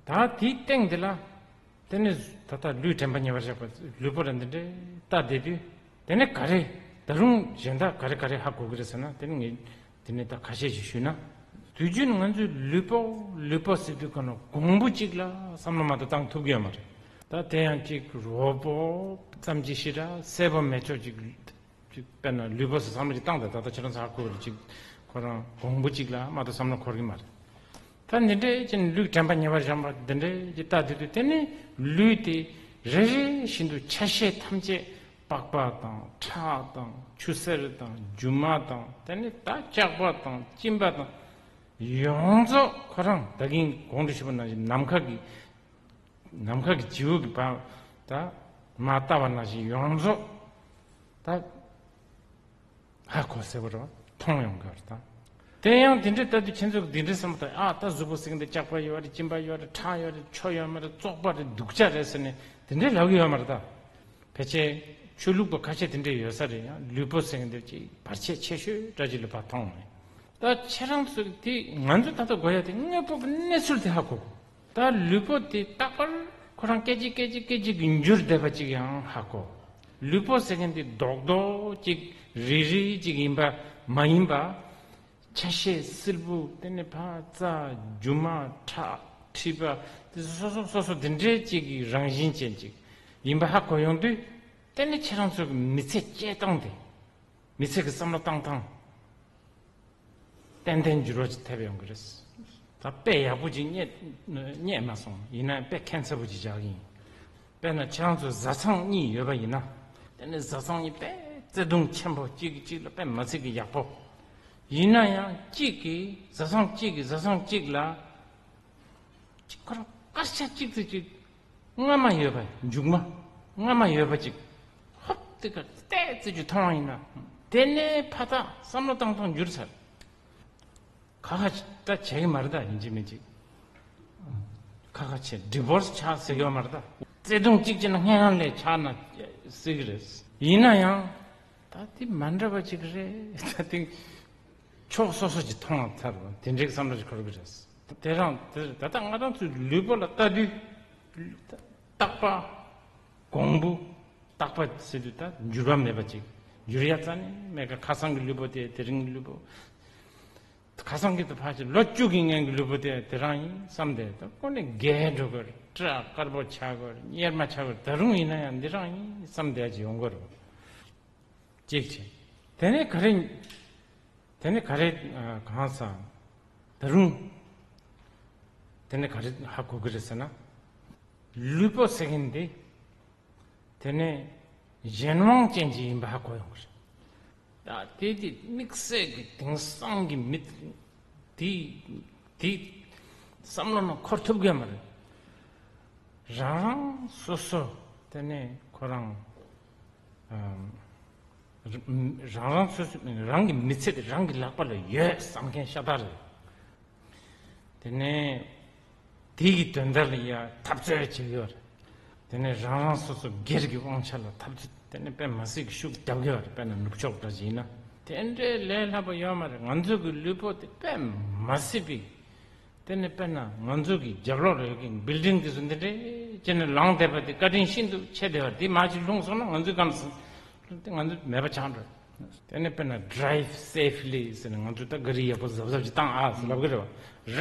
ད་དེའི་སྟེང་དེ་ལ་དེ་ནས་ད་ལྟ་ལུས་དྲན་པ་ཉེ་བར་བཞག་པ་ལུས་པོ་ལ་འདི་འདྲའི་ལྟ་བསྡད་དུས་དེ་ནས་ག་རེ་ད་རུང་གཞན་དག་ག་རེ་ག་རེ་ཧ་གོ་གི་རེད་ཟེར་ན་དེ་ནི་ངས་དེ་ནས་ད་ཁ་ཤས་ཤིག་ཞུས་ན། དུས་རྒྱུན་ང་ཚོས་ལུས་པོ་ལུས་པོ་ཟེར་དུས་ག་ནོ་གོང་བུ་གཅིག་ལ་བསམ་བློ་མ་གཏོགས་བཏང་ཐུབ་ཀྱི་ཡོད་མ་རེད། ད་དེ་ཡང་གཅིག་རོ་པོ་ཙམ་གྱིས་ཤི་ར་གསལ་པོ་མེད་ཆོག་ཅིག་ཅིག་དཔེར་ན་ལུས་པོ་ཟེར་བསམ་བློ་ཅིག་བཏང་དང་ད་ལྟ་ཁྱེད་རང་ཚོ་ཧ་གོ་རེད། ཅིག་ཁོ་རང་གོང་བུ་གཅིག་ལ་མ་གཏོགས་བསམ་བློ་འཁོར་གྱི་མ་རེད། ད་འདི་འདྲའི་ཅིག་ལུས་དྲན་པ་ཉེ་བར་བཞག་པ་འདི་འདྲའི་ཅིག་ལྟ་དུས་དུས་དེ་ནི་ལུས་དེ་རེ་རེ་བཞིན་དུ་ཆ་ཤས་ཐམས་ཅད་པགས་པ་དང་ཁྲག་དང་ཆུ་སེར་དང་རྒྱུ་མ་དང་དེ་ནི་ད་ལྕགས་པ་དང་གཅིན་པ་དང་ཡོངས་རྫོགས་ཁོ་རང་ད་གིན་གོང་དུ་ཞུས་པ་ནང་བཞིན་ནམ་མཁའ་གི་ནམ་མཁའ་གི་བྱིའུ་གི་བ་ད་མ་བལྟ་བ་ནང་བཞིན་ཡོངས་རྫོགས་ད་ཧ་གོ་གསལ་པོ་རེད་བ། མཐོང་ཡོང་གི་རེད་ད། དེ་ཡང་དེ་འདྲའི་ལྟ་དུས་ཁྱེད་ཚོ་གི་དེ་འདྲའི་བསམ་བློ་བཏང་ཨ་ད་གཟུགས་པོ་ཟེར་གི་འདི་ལྕགས་པ་ཡོད་རེད། གཅིན་པ་ཡོད་རེད། ཁྲག་ཡོད་རེད། ཆུ་ཡོད་མ་རེད། བཙོག་པ་རེད། སྡུག་ཅག་རེད་ཟེར་ནས་དེ་འདྲའི་ལབ་གི་ཡོད་མ་རེད་ད། ཕལ་ཆེར་ཆོས་ལུགས་པ་ཁ་ཤས་དེ་འདྲའི་ཡོད་ས་རེད། ཡང་ལུས་པོ་ཟེར་གི་འདི་ཅིག་བར་ཆད་ཆེ་ཤོས་འདྲ་ཅིག་ལ་ཕར་མཐོང་མེད། ད་ཁྱེད་རང་ཚོ་དེ་ང་ཚོ་ད་ལྟ་དགོས་ཡ་དེ་དངོས་པོ་གི་གནས་ཚུལ་དེ་ཧ་གོ་དགོས། ད་ལུས་པོ་དེ་རྟག་པར་ཁོ་རང་སྐད་ཅིག་སྐད་ཅིག་སྐད་ཅིག་གིས་འགྱུར་བསྡད་པ་ཅིག་ཡང་ཧ་གོ། ལུས་པོ་ཟེར་མཁན་དེ་རྡོག་རྡོག་ཅིག་རིལ་རིལ་ཅིག་ཡིན་པ་མ་ཡིན་པ། ཆ་ཤས་སིལ་བུ་དེ་ནས་ཕར་རྩ་རྒྱུ་མ་ཁྲག་མཁྲིས་པ་དེ་སོ་སོ་སོ་སོ་དེ་འདྲའི་ཅིག་གི་རང་བཞིན་ཅན་ཅིག་ཡིན་པ་ཧ་གོ་ཡོང་དུས་དེ་ནི་ཁྱེད་རང་ཚོ་གི་མི་ཚེ་སྐྱེལ་སྟངས་དེ། མི་ཚེ་གི་བསམ་བློ་བཏང་སྟངས་ཏན་ཏན་འགྱུར་བ་ཅིག་ཐེབས་ཡོང་གི་རེད། ད་དཔེ་ཡག་པོ་ཅིག་རྙེད་རྙེད་མ་སོང་། ཡིན་ན་དཔེ་ཁྱད་མཚར་པོ་ཅིག་བཞག་གི་ཡིན། དཔེར་ན་ཁྱེད་རང་ཚོ་བཟའ་ཚང་གཉིས་ཡོད་པ་ཡིན་ན། དེ་ནས་བཟའ་ཚང་གཉིས་དཔེ་བརྩེ་དུང་ཆེན་པོ་གཅིག་གིས་གཅིག་ལ་དཔེ་མི་ཚེ་གི་ཡག་པོ། ཡིན་ན་ཡང་གཅིག་གིས་བཟའ་ཚང་གཅིག་གིས་བཟའ་ཚང་གཅིག་ལ་ཅིག་ཁོ་རང་སྐར་ཆ་གཅིག་ཙམ་ཅིག་རྔ་མ་ཡོད་པ། མཇུག་མ་རྔ་མ་ཡོད་པ་ཅིག་ཧོབ་དེ་ག་ཏོག་ཙམ་ཅིག་མཐོང་བ་ཡིན་ན། དེ་ནས་ཕ་ཐག་བསམ་བློ་བཏང་སྟངས་འགྱུར་ཚར། ཁ་ཁ་ད་བྱེད་ཀྱི་མ་རེད། ད་ཡིན་གཅིག་མིན་གཅིག་ཁ་ཁ་བྱེད། ཌི་བོར་སི་ཆགས་ཟེར་ཡོད་མ་རེད། ད་བརྩེ་དུང་གཅིག་བྱས་ན་སྔན་ལ་ཆགས་ན་སྲིད་ཀྱི་རེད། ཡིན་ན་ཡང་ད་དེ་མ་འདྲ་བ་ཅིག་རེད། ད་དེ་ཕྱོགས་སོ་སོ་ཅིག་མཐོང་བ་ཚར་བ་དེ་འདྲའི་བསམ་བློ་ཅིག་འཁོར་གྱི་རེད། དེ་རང་དེ་ད་ལྟ་ང་རང་ཚོའི་ལུས་པོ་ལ་ལྟ་དུས་རྟག་པ་གོང་བུ། རྟག་པ་ཟེར་དུས་ད་འགྱུར་བ་མེད་པ་ཅིག་འགྱུར་ཡ་རྩ་ནས་མེད་ཀ། ཁ་སང་གི་ལུས་པོ་དེ་དེ་རིང་གི་ལུས་པོ། ཁ་སང་གི་དུ་ཕར་ཕྱིན་ལོ་བཅུ་གི་སྔོན་གྱི་ལུས་པོ་དེ་དེ་རང་ཡིན་བསམ་སྟེ། ད་ཁོ་ནི་རྒས་འགྲོ་གི་རེད། སྐྲ་དཀར་པོ་ཆགས་གི་རེད། གཉེར་མ་ཆགས་གི་རེད། ད་རུང་ཡིན་ན་ཡང་འདི་རང་ཡིན་བསམ་སྟེ་ཅིག་ཡོང་གི་རེད། གཅིག་བྱས། དེ་ནས་ག་རེ། དེ་ནས་ག་རེ། ཨ། གང་ཟག་ད་རུང་། དེ་ནས་ག་རེ་ཧ་གོ་གི་རེད་ཟེར་ན། ལུས་པོ་ཟེར་མཁན་འདི། དེ་ནས་གཞན་དབང་ཅན་ཅིག་ཡིན་པ་ཧ་གོ་ཡོང་གི་རེད། ད་དེ་དེ་དམིགས་བསལ་གྱི་དེང་སང་གི་མི་དེ་དེ་བསམ་བློ་ནང་འཁོར་ཐུབ་གི་མ་རེད། རང་རང་སོ་སོ་དེ་ནས་ཁོ་རང་ཨམ། རང་རང་སོ་སོ་རང་གི་མི་ཚེ་དེ་རང་གི་ལག་པ་ལ་ཡོད་བསམ་མཁན་ཤ་སྟག་རེད། དེ་ནས་དེ་གི་དོན་དག་ལ་ཡ་འཐབ་རྩོད་བྱེད་ཀྱི་ཡོད་རེད། དེ་ནས་རང་རང་སོ་སོ་སྒེར་གྱི་དབང་ཆ་ལ་འཐབ་རྩོད་དེ་ནས་དཔེ་མ་སྲིད་ཀྱི་ཤུགས་རྒྱབ་ཀྱི་ཡོད་རེད། དཔེར་ན་ནུབ་ཕྱོགས་འདྲ་ཞིག་ཡིན་ན། དེ་འདྲའི་ལས་སླ་པོ་ཡོད་མ་རེད། ང་ཚོ་གི་ལུས་པོ་དེ་དཔེ་མ་སྲིད་པའི། དེ་ནས་དཔེར་ན་ང་ཚོ་གི་རྒྱབ་ལོགས་ལ་ཡོད་མཁན་བིལ་ཌིང་དེ་ཚོ་འདི་འདྲའི་བྱས་ནས་ལངས་བསྡད་པ་དེ་བཀའ་དྲིན་ཤིན་ཏུ་ཆེ་བསྡད་པ་རེད། དེ་མར་ཅིག་ལྷུང་སོང་ན་ང་ཚོའི་གང་ཟེར་དེ་ང་ཚོ་མེད་པ་ཆགས་འགྲོ། དེ་ནས་དཔེར་ན་drive safely ཟེར་ནས་ང་ཚོས་ད་ག་རི་ཡག་པོ་གཟབ་གཟབ་ཅིག་བཏང་ཨ་ཟེར་ལབ་གི་རེད་བ།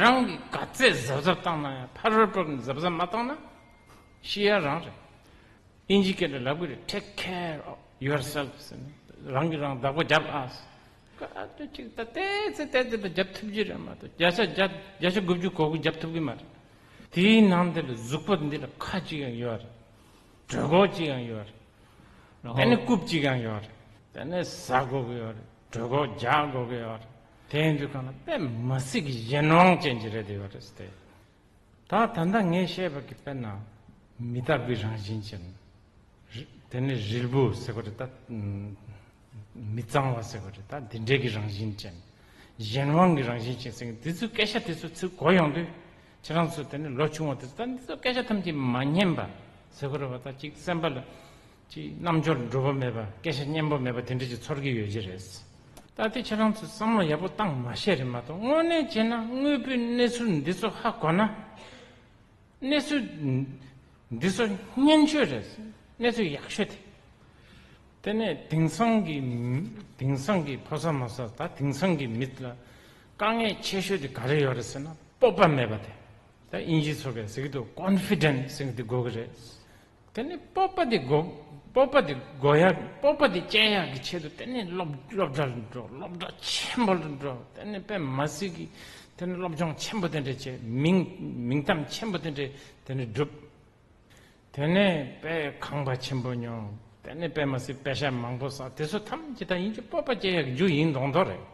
རང་གིས་ག་ཚད་གཟབ་གཟབ་བཏང་ན་ཡང་ཕ་རོལ་པོ་གིས་གཟབ་གཟབ་མ་བཏང་ན་ཤི་ཡ་རང་རེད། དབྱིན་ཇི་སྐད་ལ་ལབ་གི་རེད། Take care of yourself ཟེར་ནས་རང་གིས་རང་བདག་པོ་རྒྱབ་ཨ་ཟེར། ཀ་ཏོ་ཅིག་ད་ཏོག་ཙམ་ཏོག་ཙམ་ད་རྒྱབ་ཐུབ་ཀྱི་རེད་མ་གཏོགས་བརྒྱ་ཆ་བརྒྱ་བརྒྱ་ཆ་དགུ་བཅུ་གོ་དགུ་རྒྱབ་ཐུབ་ཀྱི་མ་རེད། དེའི་ནང་དེ་ལ་གཟུགས་པོ་འདི་ལ་ཁ་ཅིག་ཡང་ཡོད་རེད། གྲོད་ཁོག་ཅིག་ཡང་ཡོད་རེད། དེ་ནས་རྐུབ་ཅིག་ཡང་ཡོད་རེད། དེ་ནས་ཟ་དགོས་ཀྱི་ཡོད་རེད། གྲོད་ཁོག་རྒྱག་དགོས་ཀྱི་ཡོད་རེད། དེ་ཡིན་དུས་གང་ལ་དཔེ་མ་སྲིད་ཀྱི་གཞན་དབང་ཅན་གྱི་རེད་དེ་ཡོད་རེད་ཟེར་ཏེ། ད་ད་ལྟ་ངས་བཤད་པ་གི་དཔེར་ན་མི་རྟག་པའི་རང་བཞིན་ཅན། རི་དེ་ནས་རིལ་བུ་ཟེར་བ་རེད་ད། མི་གཙང་བ་ཟེར་བ་རེད་ད། འདི་འདྲའི་གི་རང་བཞིན་ཅན། གཞན་དབང་གི་རང་བཞིན་ཅན་ཟེར་མཁན་དེ་ཚོའི་སྐད་ཆ་དེ་ཚོ་ཚུར་གོ་ཡོང་དུས་ཁྱེད་རང་ཚོ་དེ་ནས་ལོ་ཆུང་བ་དེ་ཚོ་ད་འདི་ཚོ་སྐད་ཆ་ཐམས་ཅད་མ་སྙན་པ་ཟེར་དགོས་རེད་བ། ད་ཅིག་སེམས་པ་ལ་ཅིག་རྣམ་འབྱོར་འགྲོ་བ་མེད་པ། སྐད་ཆ་སྙན་པོ་མེད་པ་དེ་འདྲ་ཅིག་ཚོར་གྱི་ཡོད་ཀྱི་རེད། ད་དེ་ཁྱེད་རང་ཚོས་བསམ་བློ་ཡག་པོ་བཏང་མ་ཤེས་རེད་མ་གཏོགས། དངོས་གནས་བྱས་ན་དངོས་པོའི་གནས་ཚུལ་འདི་ཚོ་ཧ་གོ་ན། གནས་ཚུལ་འདི་ཚོ་སྙན་ཤོས་རེད། གནས་ཚུལ་ཡག་ཤོས་དེ། དེ་ནས་དེང་སང་གི་དེང་སང་གི་ཕོ་གསར་མོ་གསར་ད་དེང་སང་གི་མི་ལ་དཀའ་ངལ་ཆེ་ཤོས་དེ་ག་རེ་ཡོད་རེད་ཟེར་ན་སྤོབས་པ་མེད་པ་དེ། ད་དབྱིན་ཇིའི་ཚོ་གས་ཟེར་གི་འདུག། ཀོན་ཕི་ཌེན་སི་ཟེར་གི་དེ་དགོས་གི་རེད། དེ་ནས་སྤོབས་པ་དེ་དགོས། སྤོབས་པ་དེ་དགོས་ཡ། སྤོབས་པ་དེ་སྐྱེ་ཡ་གི་ཆེད་དུ་དེ་ནས་སློབ་སློབ་གྲྭ་ལ་འགྲོ། སློབ་གྲྭ་ཆེན་པོ་ལ་འགྲོ། དེ་ནས་དཔེ་མ་སྲིད་ཀྱི་དེ་ནས་སློབ་སྦྱོང་ཆེན་པོ་དེ་འདྲ་བྱས། མིང་མིང་གཏམ་ཆེན་པོ་དེ་འདྲ་དེ་ནས་བསྒྲུབས། དེ་ནས་དཔེ་ཁང་པ་ཆེན་པོ་ཉོ། དེ་ནས་དཔེ་མ་སྲིད་པེ་ཤ་མང་པོ་བསགས། དེ་ཚོ་ཐམས་ཅད་ད་ཡིན་གྱི་སྤོབས་པ་སྐྱེ་ཡ་གི་རྒྱུ་ཡིན་མདོག་མདོག་རེད།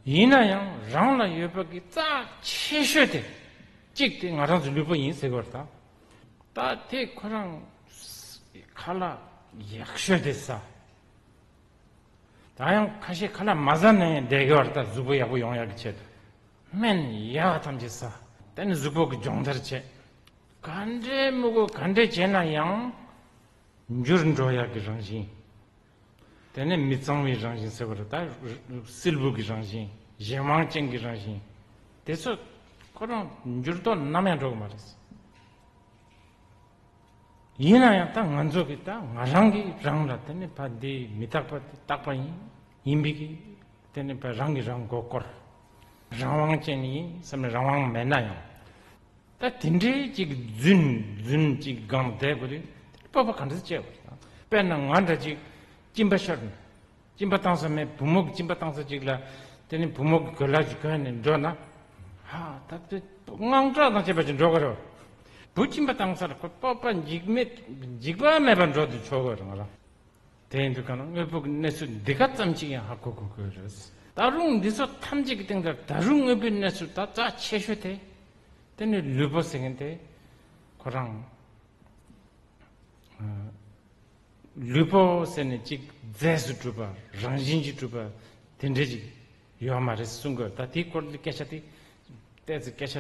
ཡིན་ན་ཡང་རང་ལ་ཡོད་པ་གི་རྩ་ཆེ་ཤོས་དེ་གཅིག་དེ་ང་རང་ཚོ་ལུས་པོ་ཡིན་ཟེར་གི་ཡོད་རེད་ད། ད་དེ་ཁོ་རང་ཁ་ལག་ཡག་ཤོས་དེ་ཟ། ད་ཡང་ཁ་ཤས་ཁ་ལག་མ་ཟ་ན་ཡང་བསྡད་ཀྱི་ཡོད་རེད་ད། གཟུགས་པོ་ཡག་པོ་ཡོང་ཡག་གི་ཆེད་དུ། སྨན་ཡག་ཐམས་ཅད་ཟ། དེ་ནས་གཟུགས་པོ་གི་སྦྱོང་བརྡར་བྱེད། ག་འདྲའི་མི་དགོས་ག་འདྲའི་བྱས་ན་ཡང་། འགྱུར་འགྲོ་ཡག་གི་རང་བཞིན། དེ་ནས་མི་གཙང་བའི་རང་བཞིན་ཟེར་བ་རེད་ད། སིལ་བུ་གི་རང་བཞིན། གཞན་དབང་ཅན་གྱི་རང་བཞིན། དེ་ཚོ་ཁོ་རང་འགྱུར་ལྡོག་ནམ་ཡང་འགྲོ་གི་མ་རེད། ཡིན་ན་ཡང་ད་ང་ཚོ་གིས་ད་ང་རང་གིས་རང་ལ་དེ་ནི་ཕ་འདི་མི་རྟག་པ་དེ་རྟག་པ་ཡིན། ཡིན་པའི་གི་དེ་ནི་ཕ་རང་གིས་རང་མགོ་སྐོར། རང་དབང་ཅན་ཡིན་བསམ་ནས་རང་དབང་མེད་ན་ཡང་། ད་དེ་འདྲའི་ཅིག་རྫུན་རྫུན་ཅིག་སྒང་བསྡད་དགོས་དུས་སྤོབས་པ་ག་འདྲ་སྐྱེ་བ་རེད། དཔེར་ན་ང་འདྲ་ཅིག་གཅིན་པ་ཤོར་ནས། གཅིན་པ་བཏང་ས་མེད། བུ་མོ་གི་གཅིན་པ་བཏང་ས་ཅིག་ལ། དེ་ནི་བུ་མོ་གི་གོས་ལྭ་ཅིག་གོན་ནས་འགྲོ་ན། ཧ་ད་དེ་དངངས་སྐྲག་དང་བཅས་པ་ཅིག་འགྲོ་གི་རེད། བུ་གཅིན་པ་བཏང་ས་ལ་ཁོ་སྤོབས་པ་འཇིགས་མེད་འཇིགས་པ་མེད་པར་འགྲོ་དུ་ཆོག་གི་རེད་ང་རང་། དེ་ཡིན་དུས་ག་ན་དངོས་པོ་གི་གནས་ཚུལ་འདི་ག་ཙམ་ཅིག་ཡང་ཧ་གོ་དགོས་ཀྱི་རེད། ད་ ད་རུང་འདི་ཚོ་ཐམས་ཅད་ཀྱི་སྟེང་དུ་ད་རུང་དངོས་པོའི་གནས་ཚུལ་ད་རྩ་ཆེ་ཤོས་དེ། དེ་ནི་ལུས་པོ་ཟེར་མཁན་དེ་ཁོ་རང་། ཨ། ལུས་པོ་ཟེར་ནས་གཅིག་རྫས་སུ་གྲུབ་པ། རང་བཞིན་གྱིས་གྲུབ་པ་དེ་འདྲ་ཅིག་ཡོད་མ་རེད་གསུང་གི་ཡོད། ད་དེའི་སྐོར་ལ་སྐད་ཆ་དེ་ཏོག་ཙམ་སྐད་ཆ་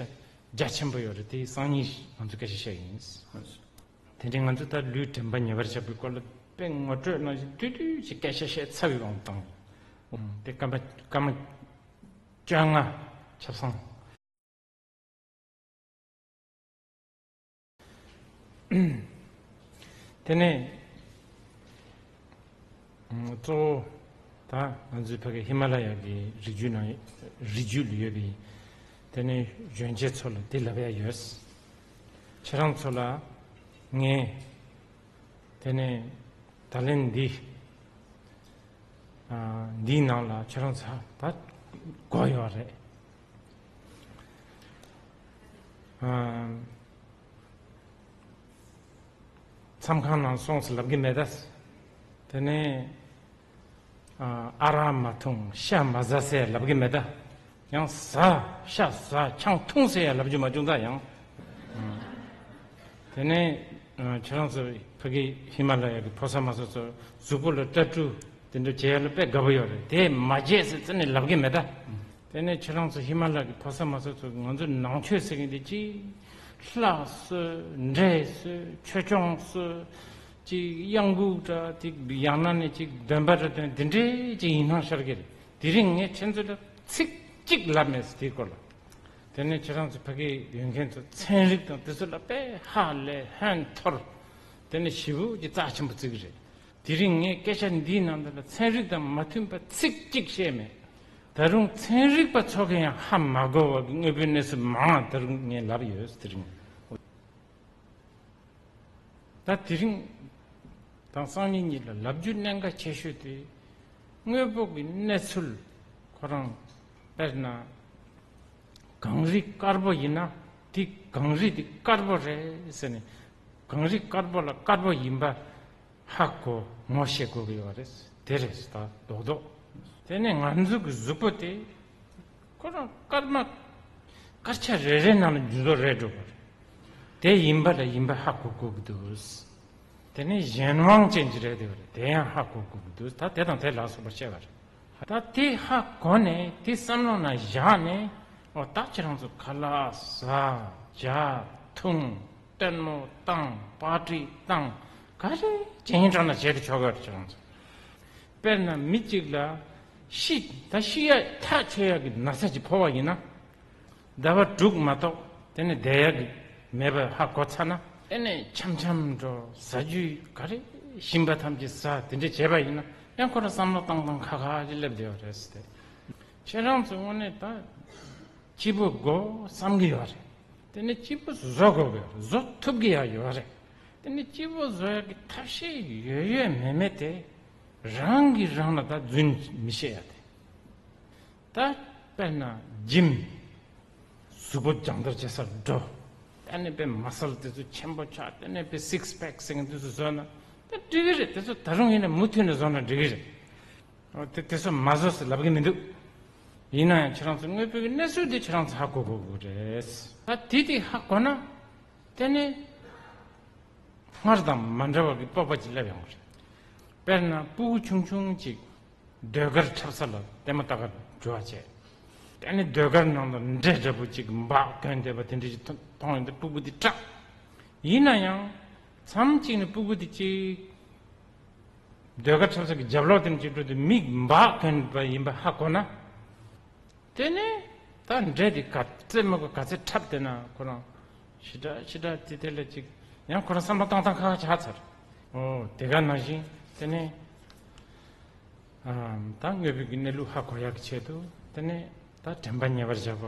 རྒྱ་ཆེན་པོ་ཡོད་རེད། དེ་སང་ཉིན་ང་ཚོ་སྐད་ཆ་བཤད་ཡིན། དེ་འདྲའི་ང་ཚོ་ད་ལུས་དྲན་པ་ཉེ་བར་བཞག་པའི་སྐོར་ལ་དཔེ་ངོ་སྤྲོད་ནང་བཞིན་བསྡུས་བསྡུས་ཤིག་སྐད་ཆ་བཤད་ཚར་བའི་དབང་དང་། དེ་སྐར་མ་སྐར་མ་བཅོ་ལྔ་ཆ་ཚང་། དེ་ནས་གཙོ་བོ་ད་ང་ཚོའི་ཕ་གི་ཧི་མ་ལ་ཡ་གི་རི་རྒྱུད་ནང་རི་རྒྱུད་ལ་ཡོད་པའི་དེ་ནས་གཞོན་སྐྱེས་ཚོ་ལ་དེ་ལབ་ཡ་ཡོད། ཁྱེད་རང་ཚོ་ལ་ངས་དེ་ནས་ད་ལན་འདི་ཨ། འདིའི་ནང་ལ་ཁྱེད་རང་ཚོ་ད་གོ་ཡོད་རེད། ཨ། མཚམས་ཁང་ནང་སོང་ཟེར་ལབ་གི་མེད་ད། དེ་ནས་ཨ། ཨ་རག་མ་འཐུང་ཤ་མ་ཟ་ཟེར་ལབ་གི་མེད་ད། ཡང་ཟ། ཤ་ཟ། ཆང་འཐུང་ཟེར་ཡ་ལབ་རྒྱུ་མ་བྱུང་ད་ཡང་། དེ་ནས་ཨ། ཁྱེད་རང་ཚོ་ཕ་གི་ཧི་མ་ལ་ཡ་གི་ཕོ་གསར་མ་སོ་སོ་གཟུགས་པོ་ལ་སྐྲ་བཀྲུ་དེ་འདྲ་བྱེད་ཡ་ལ་དཔེ་དགའ་པོ་ཡོད་རེད། དེ་མ་བྱེད་ཟེར་རྩ་ནས་ལབ་གི་མེད་ད། དེ་ནས་ཁྱེད་རང་ཚོ་ཧི་མ་ལ་གི་ཕོ་གསར་མ་སོ་སོ་ང་ཚོ་ནང་ཆོས་ཟེར་གི་འདི་ཅི། ལྷ་གསོལ། འདྲེ་གསོལ། ཆོས་སྐྱོང་གསོལ། ཅིག་གཡང་འགུགས་འདྲ་ཅིག་ཡང་ན་ནས་ཅིག་འདོན་པ་འདྲ་འདོན་འདི་འདྲའི་ཅིག་ཡིན་སྣང་ཤར་གི་རེད། དེ་རིང་ངས་ཁྱེད་ཚོ་ལ་ཚིག་གཅིག་ལབ་མེད་ཟེར་དེའི་སྐོར་ལ། དེ་ནས་ཁྱེད་རང་ཚོ་ཕ་གི་ཡོད་མཁན་ཚོ་ཚན་རིག་དང་དེ་ཚོ་ལ་དཔེ་ཧ་ལས་ཧོན་འཐོར། དེ་ནས་ཞེ་པོ་ཅིག་རྩ་ཆེན་པོ་བརྩི་གི་རེད། དེ་རིང་ངས་སྐད་ཆ་འདིའི་ནང་དུ་ལ་ཚན་རིག་དང་མ་མཐུན་པ་ཚིག་གཅིག་བཤད་མེད། ད་རུང་ཚན་རིག་པ་ཚོ་གིས་ཡང་ཧ་མ་གོ་བ་གི་དངོས་པོའི་གནས་ཚུལ་མང་ང་ད་རུང་ངས་ལབ་ཡོད་དེ་རིང་། ད་དེ་རིང་དང་སང་ཉིན་གཉིས་ལ་ལབ་རྒྱུ་གནད་འགག་ཆེ་ཤོས་དེ་དངོས་པོ་གི་གནས་ཚུལ་ཁོ་རང་དཔེར་ན་གངས་རི་དཀར་པོ་ཡིན་ན་དེ་གངས་རི་དེ་དཀར་པོ་རེད་ཟེར་ནས་གངས་རི་དཀར་པོ་ལ་དཀར་པོ་ཡིན་པ་ཧ་གོ་ངོ་ཤེས་དགོས་ཀྱི་ཡོད་རེད། དེ་རེད་ད་རྡོག་རྡོག་དེ་ནས་ང་ཚོ་གི་གཟུགས་པོ་དེ་ཁོ་རང་སྐར་མ་སྐར་ཆ་རེ་རེ་ནང་ལ་འགྱུར་ལྡོག་རེད་འགྲོ་གི་རེད། དེ་ཡིན་པ་ལ་ཡིན་པ་ཧ་གོ་དགོས་ཀྱི་འདུག་དེ་ནས་གཞན་དབང་ཅན་གྱི་རེད་འདུག་རེད། དེ་ཡང་ཧ་གོ་དགོས་ཀྱི་འདུག་ད་དེ་དང་དེ་ལ་སོགས་པ་བཤད་པ་རེད། ད་དེ་ཧ་གོ་ནས་དེ་བསམ་བློ་ནང་བཞག་ནས་ཨོ་ད་ཁྱེད་རང་ཚོ་ཁ་ལག་ཟ། ཇ་འཐུང་། ལྟད་མོ་བཏང་། པར་ཊི་བཏང་། ག་རེ་བྱེད་ཡིན་དྲག་ན་བྱེད་དུ་ཆོག་གི་རེད་ཁྱེད་རང་ཚོ། དཔེར་ན་མི་གཅིག་ལ་ཤི་ད་ཤི་ཡ་ཐག་ཆོད་ཡ་གི་ན་ཚ་ཅིག་ཕོག་པ་ཡིན་ན། ཟླ་བ་དྲུག་མ་གཏོགས་དེ་ནས་བསྡད་ཡ་གི་མེད་པ་ཧ་གོ་ཚར་ན་དེ་ནས་འཆམ་འཆམ་འགྲོ། ཟ་རྒྱུ་ག་རེ་ཞིམ་པ་ཐམས་ཅད་ཟ། དེ་འདྲ་བྱས་པ་ཡིན་ན་ཡང་ཁོ་རང་བསམ་བློ་བཏང་བཏང་ཁ་ཁ་ཅིག་སླེབས་བསྡད་ཡོད་རེད་ཟེར་ཏེ། ཁྱེད་རང་ཚོ་དངོས་གནས་ད་སྐྱིད་པོ་དགོས་བསམ་གི་ཡོད་རེད། དེ་ནས་སྐྱིད་པོ་བཟོ་དགོས་གི་ཡོད་རེད། བཟོ་ཐུབ་གི་ཡ་ཡོད་རེད། དེ་ནས་སྐྱིད་པོ་བཟོ་ཡ་གི་ཐབས་ཤེས་ཡོད་ཡོད་མེད་མེད་དེ་རང་གིས་རང་ལ་ད་རྫུན་མི་བཤད་ཡ་དེ། ད་དཔེར་ན་ཇིམ། གཟུགས་པོ་སྦྱང་བརྡར་བྱེད་སར་འགྲོ། དེ་ནས་དཔེ་མ་སལ་དེ་ཚོ་ཆེན་པོ་ཆགས། དེ་ནས་དཔེ་སིགས་པེག་ཟེར་མཁན་དེ་ཚོ་བཟོས་ན་ད་འགྲིག་གི་རེད། དེ་ཚོ་ད་རུང་ཡིན་ན་མུ་མཐུད་ནས་བཟོ་ན་འགྲིག་གི་རེད། འོ་དེ་དེ་ཚོ་མ་བཟོ་ཟེར་ལབ་གི་མི་འདུག་ཡིན་ན་ཡང་ཁྱེད་རང་ཚོ་དངོས་པོའི་གནས་ཚུལ་དེ་ཁྱེད་རང་ཚོ་ཧ་གོ་དགོས་ཀྱི་རེད། ད་དེ་དེ་ཧ་གོ་ན་དེ་ནས་སྔར་དང་མ་འདྲ་བ་གི་སྤོབས་པ་ཅིག་སླེབས་ཡོང་གི་རེད། དཔེར་ན་སྤུ་གུ་ཆུང་ཆུང་ཅིག་ཟློས་གར་འཁྲབ་ས་ལ་ལྟད་མོ་ལྟ་གར་འགྲོ་བ་བྱས། དེ་ནས་ཟློས་གར་ནང་དུ་འདྲེ་འདྲ་པོ་ཅིག་འབག་གྱོན་བསྡད་པ་དེ་འདྲ་ཅིག་མཐོང་ཡོང་དུས་སྤུ་གུ་དེ་སྐྲག་ཡིན་ན་ཡང་མཚམས་གཅིག་ནས་སྤུ་གུ་དེ་ཅིག་ཟློས་གར་འཁྲབ་ས་གི་རྒྱབ་ལོགས་དེ་ནས་ཅིག་འགྲོ་དུས་མིག་འབག་གྱོན་པ་ཡིན་པ་ཧ་གོ་ན། དེ་ནས་ད་འདྲེ་དེ་ག་ཚད་མི་དགོས་ག་ཚད་འཁྲབ་བསྡད་ན་ཁོ་རང་ཞི་དྲག་ཞི་དྲག་དེ་དེ་ལ་ཅིག་ཡང་ཁོ་རང་བསམ་བློ་བཏང་བཏང་ཁ་ཁ་ཆགས་ཚར། ཨོ་དེ་ག་ནང་བཞིན་དེ་ནས་ཨ་ད་དངོས་པོའི་གི་གནས་ལུགས་ཧ་གོ་ཡག་གི་ཆེད་དུ་དེ་ནས་ད་དྲན་པ་ཉེ་བར་བཞག་པ་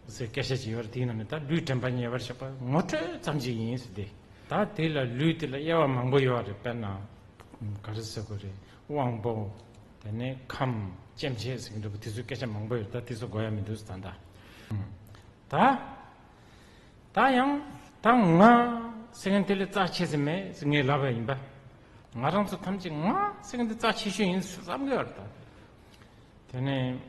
ཟེར་སྐད་ཆ་ཅིག་ཡོད་རེད། དེའི་ནང་ནས་ད་ལུས་དྲན་པ་ཉེ་བར་བཞག་པ་ངོ་སྤྲོད་ཙམ་ཅིག་ཡིན་ཟེར་ཏེ། ད་དེ་ལ་ལུས་དེ་ལ་དབྱེ་བ་མང་པོ་ཡོད་རེད། དཔེར་ན་ག་རེ་ཟེར་དགོས་རེད། དབང་པོ། དེ་ནས་ཁམས། སྐྱེ་མཆེད་ཟེར་གྱི་འདུག་དེ་ཚོའི་སྐད་ཆ་མང་པོ་ཡོད། ད་དེ་ཚོ་དགོས་ཡ་མི་འདུག་ད་ད་ད་ད་ཡང་ད་ང་ཟེར་མཁན་དེ་ལས་རྩ་ཆེ་ཟེར་མེད་ཟེར་ངས་ལབ་པ་ཡིན་པ། ང་རང་ཚོ་ཐམས་ཅད་ང་ཟེར་མཁན་དེ་རྩ་ཆེ་ཤོས་ཡིན་བསམ་གི་ཡོད་རེད་ད། དེ་ནས་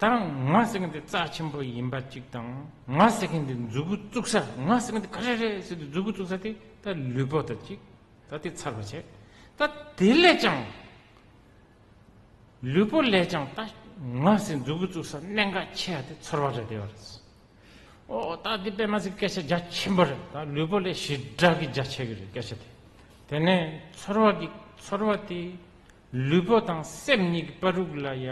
ད་ང་ཟེར་མཁན་དེ་རྩ་ཆེན་པོ་ཡིན་པ་གཅིག་དང་། ང་ཟེར་མཁན་དེ་མཛུབ་གུ་བཙུགས་ས། ང་ཟེར་མཁན་དེ་ག་རེ་རེད་ཟེར་དུས་མཛུབ་གུ་བཙུགས་ས་དེ་ད་ལུས་པོ་དང་གཅིག་ད་དེ་ཚར་བ་བྱས། ད་དེ་ལས་ཀྱང་། ལུས་པོ་ལས་ཀྱང་ད་ང་ཟེར་མཛུབ་གུ་བཙུགས་ས་གནད་འགག་ཆེ་བ་དེ་ཚོར་བ་རེད་བསྡད་པ་རེད། ཨོ་ད་འདི་དཔེ་མ་སྲིད་སྐད་ཆ་རྒྱ་ཆེན་པོ་རེད། ད་ལུས་པོ་ལས་ཞེ་དྲག་གི་རྒྱ་ཆེ་གི་རེད་སྐད་ཆ་དེ། དེ་ནས་ཚོར་བ་གི་ཚོར་བ་དེ་ལུས་པོ་དང་སེམས་གཉིས་ཀྱི་བར་དུ་ལ་ཡ་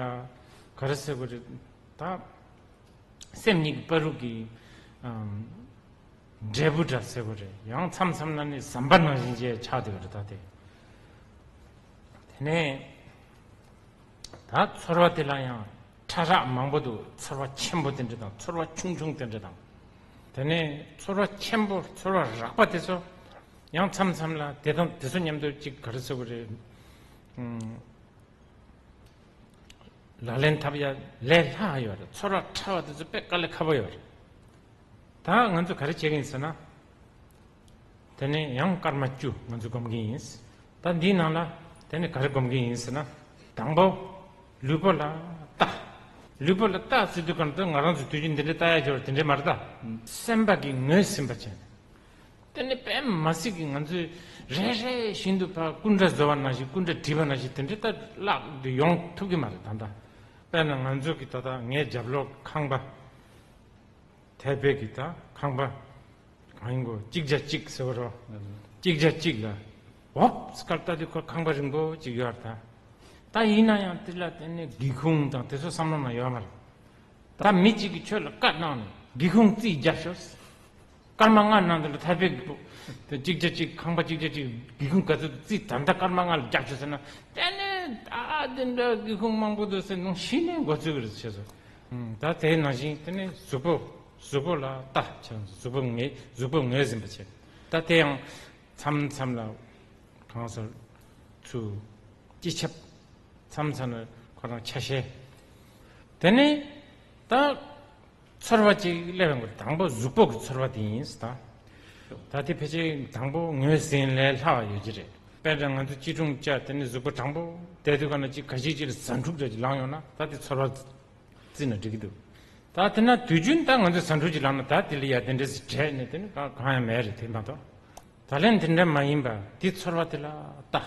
ག་རེ་ཟེར་དགོས་རེད། ད་སེམས་གཉིས་ཀྱི་བར་དུ་གི་ཨམ། འབྲས་བུ་འདྲ་ཟེར་དགོས་རེད། ཡང་མཚམས་མཚམས་ལ་ནི་ཟམ་པ་ནང་བཞིན་བྱས་ཆགས་བསྡད་པ་རེད་ད་དེ། དེ་ནས་ད་ཚོར་བ་དེ་ལ་ཡང་ཕྲ་རགས་མང་པོ་འདུག་ཚོར་བ་ཆེན་པོ་དེ་འདྲ་དང་ཚོར་བ་ཆུང་ཆུང་དེ་འདྲ་དང་། དེ་ནས་ཚོར་བ་ཆེན་པོ་ཚོར་བ་རགས་པ་དེ་ཚོ་ཡང་མཚམས་མཚམས་ལ་དེ་དང་དེ་ཚོ་མཉམ་དུ་གཅིག་ག་རེ་ཟེར་དགོས་རེད། ཨུམ། ལག་ལེན་འཐབ་ཡ་ལས་སླ་ཡོད་རེད། ཚོར་བ་ཕྲ་བ་དེ་ཚོ་དཔེ་དཀའ་ལས་ཁག་པོ་ཡོད་རེད། ད་ང་ཚོ་ག་རེ་བྱེད་ཀྱི་ཡིན་ཟེར་ན། དེ་ནས་ཡང་སྐར་མ་བཅུ་ང་ཚོ་སྒོམ་གྱི་ཡིན། ད་འདིའི་ནང་ལ་དེ་ནས་ག་རེ་སྒོམ་གྱི་ཡིན་ཟེར་ན། དང་པོ། ལུས་པོ་ལ་ལྟ། ལུས་པོ་ལ་ལྟ་ཟེར་དུས་གང་དུ་ང་རང་ཚོ་དུས་རྒྱུན་འདི་འདྲའི་ལྟ་ཡ་ཅིག་ཡོད་རེད། དེ་འདྲའི་མ་རེད་ད། སེམས་པ་གིས་ངོས་ཟིན་པ་བྱས་ནས། དེ་ནི་དཔེ་མ་སྲིད་ཀྱི་ང་ཚོས་རེ་རེ་བཞིན་དུ་ཕར་སྐུ་འདྲ་བཟོ་བ་ནང་བཞིན་སྐུ་འདྲ་བྲིས་པ་ནང་བཞིན་དེ་འདྲའི་ད་བརླག་དུ་ཡོང་ཐུབ་ཀྱི་མ་རེད་ད་ལྟ། དཔེར་ན་ང་ཚོ་གི་ད་ལྟ་ངའི་རྒྱབ་ལོགས་ཁང་པ། ཐའེ་པེ་གི་ད་ཁང་པ་གང་ཡིན་གོ་གཅིག་བརྒྱ་གཅིག་ཟེར་བ་རོ། གཅིག་བརྒྱ་གཅིག་ལ། འོབ་སྐར་ལྟ་དུས་ཁོ་ཁང་པ་རིང་པོ་གཅིག་ཡོད་རེད་ད། ད་ཡིན་ན་ཡང་དེ་ལ་དེ་ནས་སྒེའུ་ཁུང་དང་དེ་ཚོ་བསམ་བློ་ནང་ཡོད་མ་རེད། ད་མི་གཅིག་གིས་ཁྱོད་ལ་བཀའ་གནང་ནས་སྒེའུ་ཁུང་རྩིས་རྒྱབ་ཤོག་སྐར་མ་ལྔ་ནང་དུ་ལ་ཐའེ་པེ་གི་དེ་གཅིག་བརྒྱ་གཅིག་ཁང་པ་གཅིག་བརྒྱ་གཅིག་སྒེའུ་ཁུང་ག་ཚོད་རྩིས། ད་ལྟ་སྐར་མ་ལྔ་ལ་རྒྱབ་ཤོག་ཟེར་ན། དེ་ནས་ད་དེ་འདྲ་སྒེའུ་ཁུང་མང་པོ་འདུག་ཟེར་ནང་གཞི་ནས་འགོ་ཚུགས་ཀྱི་རེད་བྱས་སོ། ད་དེའི་ནང་བཞིན་དེ་ནས་གཟུགས་པོ་གཟུགས་པོ་ལ་ལྟ་བྱས། གཟུགས་པོ་ངོས་གཟུགས་པོ་ངོས་ཟིན་པ་བྱས། ད་དེ་ཡང་མཚམས་མཚམས་ལ་གང་སར་ཚུར་སྤྱི་ཁྱབ། མཚམས་མཚམས་ལ་ཁོ་རང་ཆ་ཤས། དེ་ནས་ད་ཚོར་བ་ཅིག་སླེབས་ཡོང་གི་རེད། དང་པོ་གཟུགས་པོ་གི་ཚོར་བ་དེ་ཡིན་ད། ད་དེ་ཕལ་ཆེར་དང་པོ་ངོས་ཟིན་ལས་སླ་བ་ཡོད་ཀྱི་རེད། དཔེར་ན་ང་ཚོ་སྐྱིལ་ཀྲུང་བཅའ། དེ་ནས་གཟུགས་པོ་དྲང་པོ་བསྡད་དུས་ག་ན་ཅིག་ག་ཞིག་ཅིག་ལ་ཟ་འཕྲུག་འདྲ་ཅིག་ལངས་ཡོང་ན་ད་དེ་ཚོར་བ་རྩིས་ན་འགྲིག་གི་འདུག་ད་དེ་ན་དུས་རྒྱུན་ད་ང་ཚོས་ཟ་འཕྲུག་ཅིག་ལངས་ན་ད་དེ་ལ་ཡ་དེ་འདྲས་སེ་བྲེད་ནས་དེ་ནི་གང་གང་ཡང་མེད་རེད། དེ་མ་གཏོགས། ད་ལན་དེ་འདྲ་མ་ཡིན་པ་དེ་ཚོར་བ་དེ་ལ་ལྟ།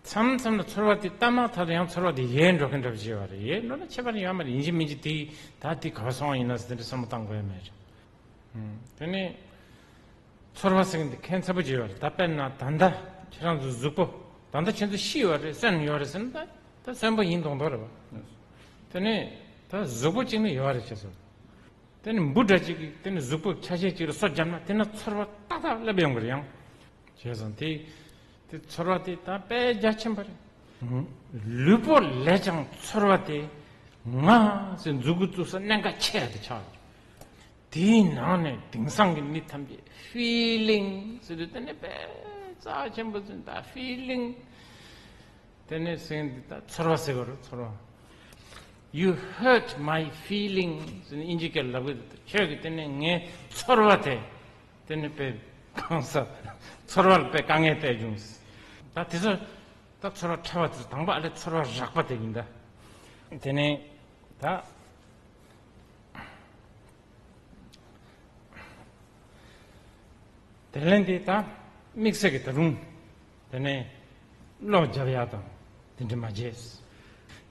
མཚམས་མཚམས་ལ་ཚོར་བ་དེ་ལྟ་མ་ཐག་ཏུ་ཡང་ཚོར་བ་དེ་ཡལ་འགྲོ་མཁན་འདྲ་པོ་ཅིག་ཡོད་རེད། ཡལ་འགྲོ་ན་ཁྱད་པར་ཡོད་མ་རེད། ཡིན་གཅིག་མིན་གཅིག་དེ་ད་དེ་ག་པར་སོང་བ་ཡིན་ན་ཟེར་དེ་འདྲ་བསམ་བློ་བཏང་དགོས་ཡ་མེད་རེད། ཨུམ། དེ་ནས་ཚོར་བ་ཟེར་མཁན་དེ་ཁྱད་མཚར་པོ་ཅིག་ཡོད་རེད། ད་དཔེར་ན་ད་ལྟ་ཁྱེད་རང་ཚོ་གཟུགས་པོ་ད་ལྟ་ཁྱེད་ཚོ་ཤི་ཡོད་རེད། གསོན་ཡོད་རེད་ཟེར་ན་ད་ད་གསོན་པོ་ཡིན་མདོག་མདོག་རེད་པ། དེ་ནས་ད་གཟུགས་པོ་གཅིག་ནི་ཡོད་རེད་ཁྱེད་ཚོ། དེ་ནི་འབུ་འདྲ་གཅིག་གིས་དེ་ནི་གཟུགས་པོ་ཆ་ཤས་གཅིག་ལ་སོ་བརྒྱབ་ན་དེ་ན་ཚོར་བ་ཏག་ཏག་སླེབས་ཡོང་གི་རེད། ཡང་བྱས་ཙང་དེ་དེ་ཚོར་བ་དེ་ད་དཔེ་རྒྱ་ཆེན་པོ་རེད། ལུས་པོ་ལས་ཀྱང་ཚོར་བ་དེ་ང་ཟེར་མཛུབ་གུ་བཙུགས་ས་གནད་འགག་ཆེ་བ་དེ་ཆགས་ཡོད། དེའི་ནང་ནས་དེང་སང་གི་མི་ཐམས་ཅད་ཕི་ལིང་ཟེར་དུས་དེ་ནི་དཔེ་རྩ་ཆེན་པོ་ཟེར། ད་ཕི་ལིང་། དེ་ནས་ཟེར་འདི་ད་ཚོར་བ་ཟེར་བ་རེད། ཚོར་བ། You hurt my feelings ཟེར་ནས་དབྱིན་ཇི་སྐད་ལབ་གི་འདུག་ཁྱོད་ཀྱིས་དེ་ནས་ངའི་ཚོར་བ་དེ། དེ་ནས་དཔེ་གང་ས་ཚོར་བ་ལ་དཔེ་དཀའ་ངལ་སྤྲད་བྱུང་། ད་དེ་ཚོ་ད་ཚོར་བ་ཕྲ་བ་དེ་དང་པོ་ཨ་ལས་ཚོར་བ་རགས་པ་དེ་ཡིན་ད། དེ་ནས་ད། དེ་ལན་དེ་ད་དམིགས་བསལ་གྱི་ད་རུང་དེ་ནས་བློ་རྒྱབ་ཡག་དང་དེ་འདྲ་མ་བྱས།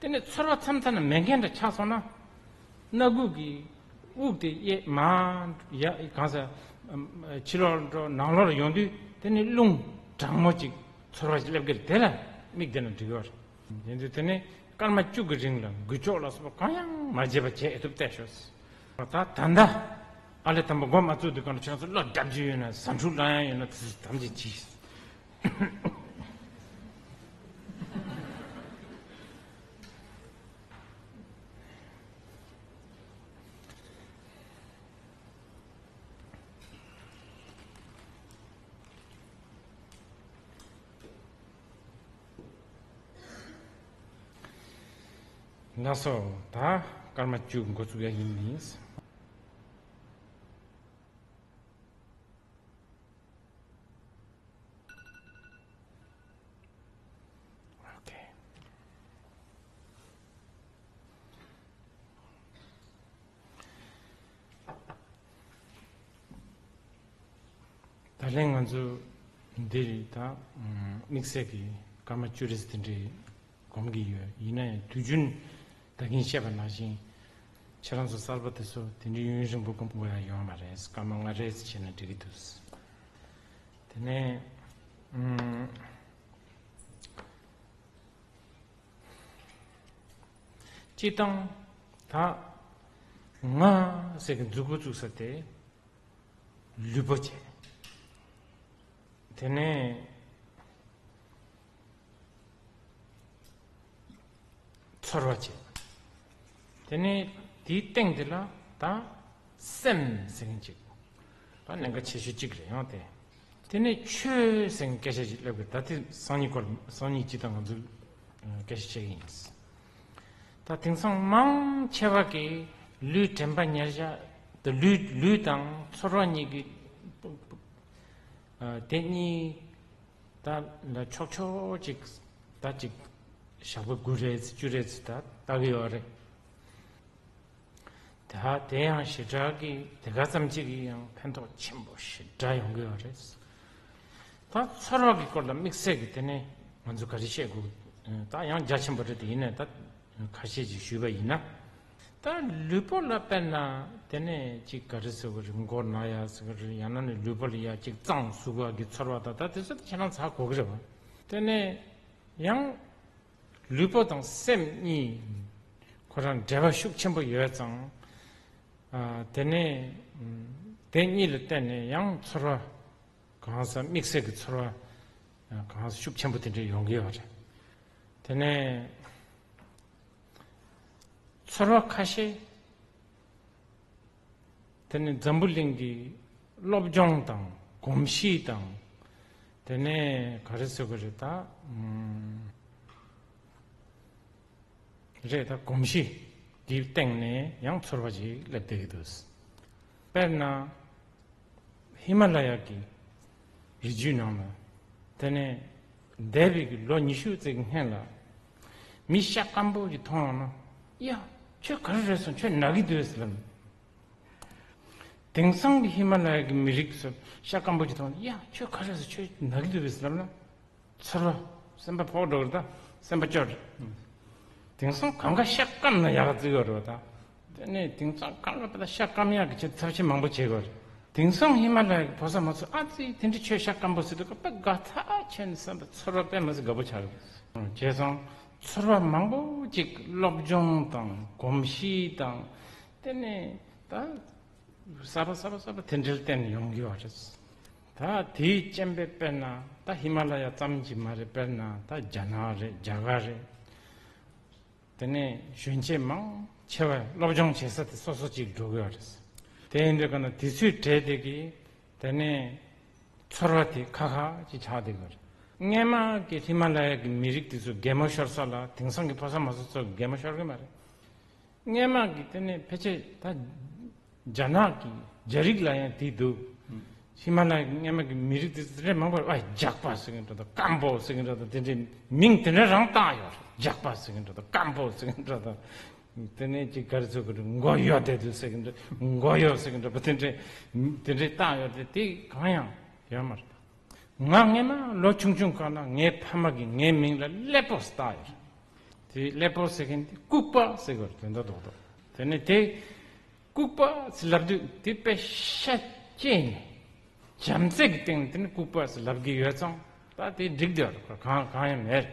དེ་ནས་ཚོར་བ་མཚམས་མཚམས་ན་མེད་མཁན་འདྲ་ཆགས་སོང་ན། སྣ་ཁུག་གི་དབུགས་དེ་གཡས་མར་ཡ་གང་ས་ཕྱི་ལོགས་འགྲོ་ནང་ལོགས་ཡོང་དུས་དེ་ནས་རླུང་གྲང་མོ་ཅིག་ཚོར་བ་ཞིག་སླེབས་ཀྱི་རེད། དེ་ལ་དམིགས་བསྡད་ན་འགྲིག་གི་རེད། ཡིན་དུས་དེ་ནས་སྐར་མ་བཅུ་གི་རིང་ལ་འགུལ་སྐྱོད་ལ་སོགས་པ་གང་ཡང་མ་བྱས་པ་བྱེད་ཐུབ་བལྟས་ཤོག་ད་ད་ལྟ་ཨ་ལས་དམ་པ་མགོ་མ་བཙུགས་དུས་གང་ལ་ཁྱེད་རང་ཚོ་བློ་རྒྱབ་ཀྱི་ཡོད་ན་ཟ་འཕྲུག་ལངས་ཡ་ཡོད་ན་དེ་ཚོ་དམ་བཅས་གྱིས། ལགས་སོ། ད་སྐར་མ་བཅུ་འགོ་ཚུགས་ཡ་ཡིན་ནི། ད་ལན་ང་ཚོ་འདིར་ད་དམིགས་བསལ་གྱི་སྐར་མ་བཅུ་རེ་དེ་འདྲའི་སྒོམ་གྱི་ཡོད། ཡིན་ན་ཡང་དུས་རྒྱུན་ད་གིན་བཤད་པ་ནང་བཞིན་ཁྱེད་རང་ཚོ་གསར་པ་དེ་ཚོ་དེ་འདྲའི་ཡུན་རིང་པོ་སྒོམ་དགོས་ཡ་ཡོད་མ་རེད། སྐར་མ་ལྔ་རེ་བྱས་ན་འགྲིག་གི་འདུག། དེ་ནས་ཨུམ། སྤྱིར་བཏང་ད་ང་ཟེར་གྱི་མཛུབ་གུ་བཙུགས་ས་དེ་ལུས་པོ་བྱས། དེ་ནས་ཚོར་བ་བྱས། དེ་ནས་དེའི་སྟེང་དེ་ལ་ད་སེམས་ཟེར་མཁན་ཅིག་ད་ཉེན་ཁ་ཆེ་ཤོས་གཅིག་རེད་ཡང་དེ། དེ་ནས་ཆོས་ཟེར་མཁན་སྐད་ཆ་ཞིག་སླེབས་དགོས། ད་དེ་སང་ཉིན་སྐོར་སང་ཉིན་སྤྱིར་བཏང་ང་ཚོས་སྐད་ཆ་བཤད་ཀྱི་ཡིན། ད་དེང་སང་མང་ཆེ་བ་གིས་ལུས་དྲན་པ་ཉེར་བཞག་དེ་ལུས་ལུས་དང་ཚོར་བ་གཉིས་ཀྱི་དེ་གཉིས་ད་ལ་ཕྱོགས་ཕྱོགས་ཅིག་ད་ཅིག་ཞག་པོ་དགུ་རེ་བཅུ་རེ་ད་ལྟ་གི་ཡོད་རེད། ད་དེ་ཡང་ཞེ་དྲག་གི་དེ་ག་ཙམ་ཅིག་གིས་ཡང་ཕན་ཐོགས་ཆེན་པོ་ཞེ་དྲག་ཡོང་གི་ཡོད་རེད། ད་ཚོར་བ་གི་སྐོར་ལ་དམིགས་བསལ་གྱི་དེ་ནས་ང་ཚོ་ག་རེ་བཤད་དགོས། ད་ཡང་རྒྱ་ཆེན་པོ་རེད་དེ། ཡིན་ནའི་ད་ཁ་ཤས་ཅིག་ཞུས་པ་ཡིན་ན། ད་ལུས་པོ་ལ་དཔེར་ན་དེ་ནས་ཅིག་ག་རེ་ཟེར་དགོས་རེད། མགོ་ན་ཡ་ཟེར་གི་རེད། ཡང་ན་ནི་ལུས་པོ་ལ་ཡ་ཅིག་གཙང་བཟོ་དགོས་གི་ཚོར་བ་དང་ད་དེ་ཚོ་ད་ཁྱེད་རང་ཚ་གོ་གི་རེད་བ། དེ་ནས་ཡང་ལུས་པོ་དང་སེམས་གཉིས་ཁོ་རང་འབྲེལ་བ་ཤུགས་ཆེན་པོ་ཡོད་ཙང་། ཨ། དེ་ནས་ཨམ། དེ་གཉིས་ལ་བརྟེན་ནས་ཡང་ཚོར་བ་གང་ཟག་དམིགས་བསལ་གྱི་ཚོར་བ་གང་ཟག་ཤུགས་ཆེན་པོ་དེ་འདྲ་ཡོང་གི་ཡོད་རེད། དེ་ནས་ཚོར་བ་ཁ་ཤས་དེ་ནི་འཛམ་བུ་གླིང་གི་སློབ་སྦྱོང་དང་གོམས་གཤིས་དང་། དེ་ནས་ག་རེ་ཟེར་དགོས་རེད་ད། ཨུམ། རེད་ད། གོམས་གཤིས་འདིའི་སྟེང་ནས་ཡང་ཚོར་བ་ཞིག་སླེབས་བསྡད་ཀྱི་འདུག། དཔེར་ན། ཧི་མ་ལ་ཡ་གི་རི་རྒྱུད་ནང་ལ། དེ་ནས་འདས་པའི་གི་ལོ་ཉི་ཤུ་ཙམ་སྔོན་ལ་མི་ཤ་སྐམ་པོ་ཞིག་མཐོང་ཡོང་ན། ཡ། ཁྱོད་ག་རེ་རེད་སོང་། ཁྱོད་ན་གི་འདུག་ཟེར་ལབ། དེང་སང་གི་ཧི་མ་ལ་ཡ་གི་མི་རིགས་ཚོ་ཤ་སྐམ་པོ་ཞིག་མཐོང་ན། ཡ། ཁྱོད་ག་རེ་རེད་སོང་། ཁྱོད་ན་གི་འདུག་ཟེར་ལབ་ན། ཚོར་བ། སེམས་པ་ཕོག་འགྲོ་གི་རེད་ད། སེམས་པ་སྐྱོ་རེད། དེང་སང་གང་ག་ཤ་སྐམ་ན་ཡག་བརྩི་ཡོད་རེད་བ་ད། དེ་ནས་དེང་སང་གང་ག་པ་ད་ཤ་སྐམ་ཡག་གི་ཆེད་ཚབས་ཆེ་མང་པོ་བྱེད་དགོས་རེད། དེང་སང་ཧི་མ་ལ་ཡ་གི་ཕོ་གསར་མ་ཚོ་ཨ་ཙི་དེ་འདྲ་ཁྱོད་ཤ་སྐམ་པོ་ཟེར་དུས་སྐབས་དགའ་ཐག་ཆོད་ནས་བསམ་པ་ཚོར་བ་དཔེ་མི་སྲིད་དགའ་པོ་ཆགས་ཡོད། བྱས་ཙང་ཚོར་བ་མང་པོ་ཅིག་སློབ་སྦྱོང་དང་གོམས་གཤིས་དང་། དེ་ནས་ད་གསར་པ་གསར་པ་གསར་པ་དེ་འདྲ་ལ་བརྟེན་ནས་ཡོང་གི་ཡོད་རེད། ད་དེའི་རྐྱེན་པས་དཔེར་ན་ད་ཧི་མ་ལ་ཡ་ཙམ་གྱིས་མ་རེད། དཔེར་ན་ད་རྒྱ་ནག་རེད། རྒྱ་གར་རེད། དེ་ནས་གཞོན་སྐྱེས་མང་ཆེ་བས་སློབ་སྦྱོང་བྱེད་ས་དེ་སོ་སོ་གཅིག་འགྲོ་གི་ཡོད་རེད། དེ་ཡིན་དུས་ག་ན་དུས་ཚོད་སྤྲད་དེ་གི་དེ་ནས་ཚོར་བ་དེ་ཁ་ཁ་ཅིག་ཆགས་བསྡད་ཡོད་རེད། སྔས་མ་གི་ཧི་མ་ལ་ཡ་གི་མི་རིགས་དེ་ཚོ་གད་མོ་ཤོར་ས་ལ་དེང་སང་གི་ཕོ་གསར་མ་ཚོ་ཚོ་གད་མོ་ཤོར་གི་མ་རེད། སྔས་མ་གི་དེ་ནས་ཕལ་ཆེར་ད་རྒྱ་ནག་གི་རྒྱ་རིགས་ལ་ཡང་དེ་འདུག། ཧི་མ་ལ་ཡ་གི་སྔས་མ་གི་མི་རིགས་དེ་ཚོ་རེ་མང་པོ་ཨ་ཇག་པ་ཟེར་གི་འདྲ་དང་སྐམ་པོ་ཟེར་གི་འདྲ་དང་དེ་འདྲའི་མིང་དེ་འདྲ་རང་བཏགས་ཡོད་རེད། ཇག་པ་ཟེར་གི་འདྲ་དང་སྐམ་པོ་ཟེར་གི་འདྲ་དང་། དེ་ནས་ཅིག་ག་རེ་ཟེར་དགོས་རེད། མགོ་ཡོ་བསྡད་འདུག་ཟེར་གི་འདྲ། མགོ་ཡོ་ཟེར་གི་འདྲ་པ་དེ་འདྲའི་དེ་འདྲའི་བཏགས་ཡོད་དེ་དེ་གང་ཡང་ཡོད་མ་རེད། ང་སྔས་མ་ལོ་ཆུང་ཆུང་སྒང་ལ་ངའི་ཕ་མ་གིས་ངའི་མིང་ལ་ཀླད་པོ་ཟེར་བཏགས་ཡོད་རེད། དེ་ཀླད་པོ་ཟེར་མཁན་དེ་ལྐུགས་པ་ཟེར་དགོས་རེད། དོན་དག་རྡོག་རྡོག། དེ་ནས་དེ་ལྐུགས་པ་ཟེར་ལབ་དུས་དེ་དཔེ་ཤ་སྐྱེས་ནས་བྱམས་བརྩེ་གི་སྟེང་ནས་དེ་ནི་ལྐུགས་པ་ཟེར་ལབ་གི་ཡོད་ཙང་ད་དེ་འགྲིག་བསྡད་ཡོད་རེད། གང་གང་ཡང་མེད།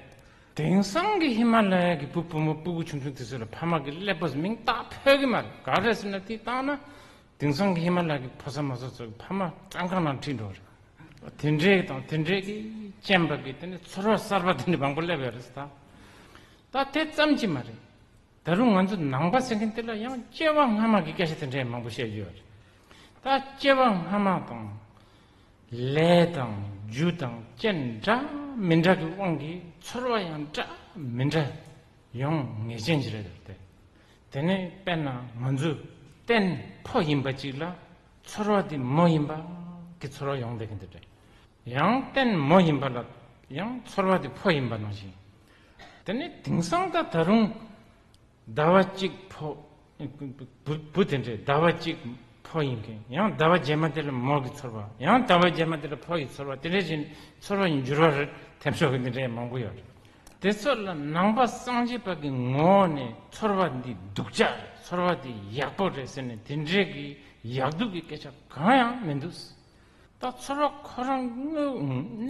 དེང་སང་གི་ཧི་མ་ལ་ཡ་གི་བུ་བུ་མོ་སྤུ་གུ་ཆུང་ཆུང་དེ་ཚོ་ལ་ཕ་མ་གིས་ཀླད་པོ་ཟེར་མིང་བཏགས་ཕོད་ཀྱི་མ་རེད། ག་རེ་ཟེར་ན་དེ་བཏགས་ན། དེང་སང་གི་ཧི་མ་ལ་ཡ་གི་ཕོ་གསར་མོ་གསར་ཚོ་གི་ཕ་མ་བཙོན་ཁང་ནང་ཁྲིད་འགྲོ་རེད། དེ་འདྲའི་དང་དེ་འདྲའི་གི་རྐྱེན་པ་གི་དེ་ནི་ཚོར་བ་གསར་པ་དེ་འདྲ་མང་པོ་སླེབས་ཡོད་རེད་ད། ད་དེ་ཙམ་གྱིས་མ་རེད། ད་རུང་ང་ཚོ་ནང་པ་ཟེར་མཁན་དེ་ལ་ཡང་སྐྱེ་བ་སྔ་མ་གི་སྐད་ཆ་དེ་འདྲའི་མང་པོ་བཤད་ཀྱི་ཡོད་རེད། ད་སྐྱེ་བ་སྔ་མ་དང་ལས་དང་རྒྱུ་དང་རྐྱེན་འདྲ་མི་འདྲ་གི་དབང་གིས་ཚོར་བ་ཡང་འདྲ་མི་འདྲ་ཡོང་ངེས་ཅན་ཅིག་རེད་དེ། དེ་ནས་དཔེར་ན་ང་ཚོ་རྟེན་ཕོ་ཡིན་པ་ཅིག་ལ་ཚོར་བ་དེ་མོ་ཡིན་པ་གི་ཚོར་བ་ཡོང་བསྡད་མཁན་དེ་འདྲ། ཡང་རྟེན་མོ་ཡིན་པ་ལ་ཡང་ཚོར་བ་དེ་ཕོ་ཡིན་པ་ནང་བཞིན། དེ་ནས་དེང་སང་ད་ད་རུང་ཟླ་བ་གཅིག་ཕོ། བུ་བུ་དེ་འདྲས་ཟླ་བ་གཅིག་ ཕོ་ཡིན་མཁན། ཡང་ཟླ་བ་རྗེས་མ་དེ་ལ་མོ་གི་ཚོར་བ། ཡང་ཟླ་བ་རྗེས་མ་དེ་ལ་ཕོ་ཡི་ཚོར་བ། དེ་འདྲ་བཞིན་ཚོར་བ་ཡི་འགྱུར་བ་རེད། ཐེབས་ཤོག་གི་འདི་འདྲའི་མང་པོ་ཡོད་རེད། དེ་ཚོ་ལ་ནང་པ་སངས་རྒྱས་པ་གི་ངོ་བོ་ནས་ཚོར་བ་འདི་སྡུག་ཅག་རེད། ཚོར་བ་འདི་ཡག་པོ་རེད་ཟེར་ནས་དེ་འདྲའི་གི་ཡག་སྡུག་གི་སྐད་ཆ་གང་ཡང་མི་འདུག། ད་ཚོར་བ་ཁོ་རང་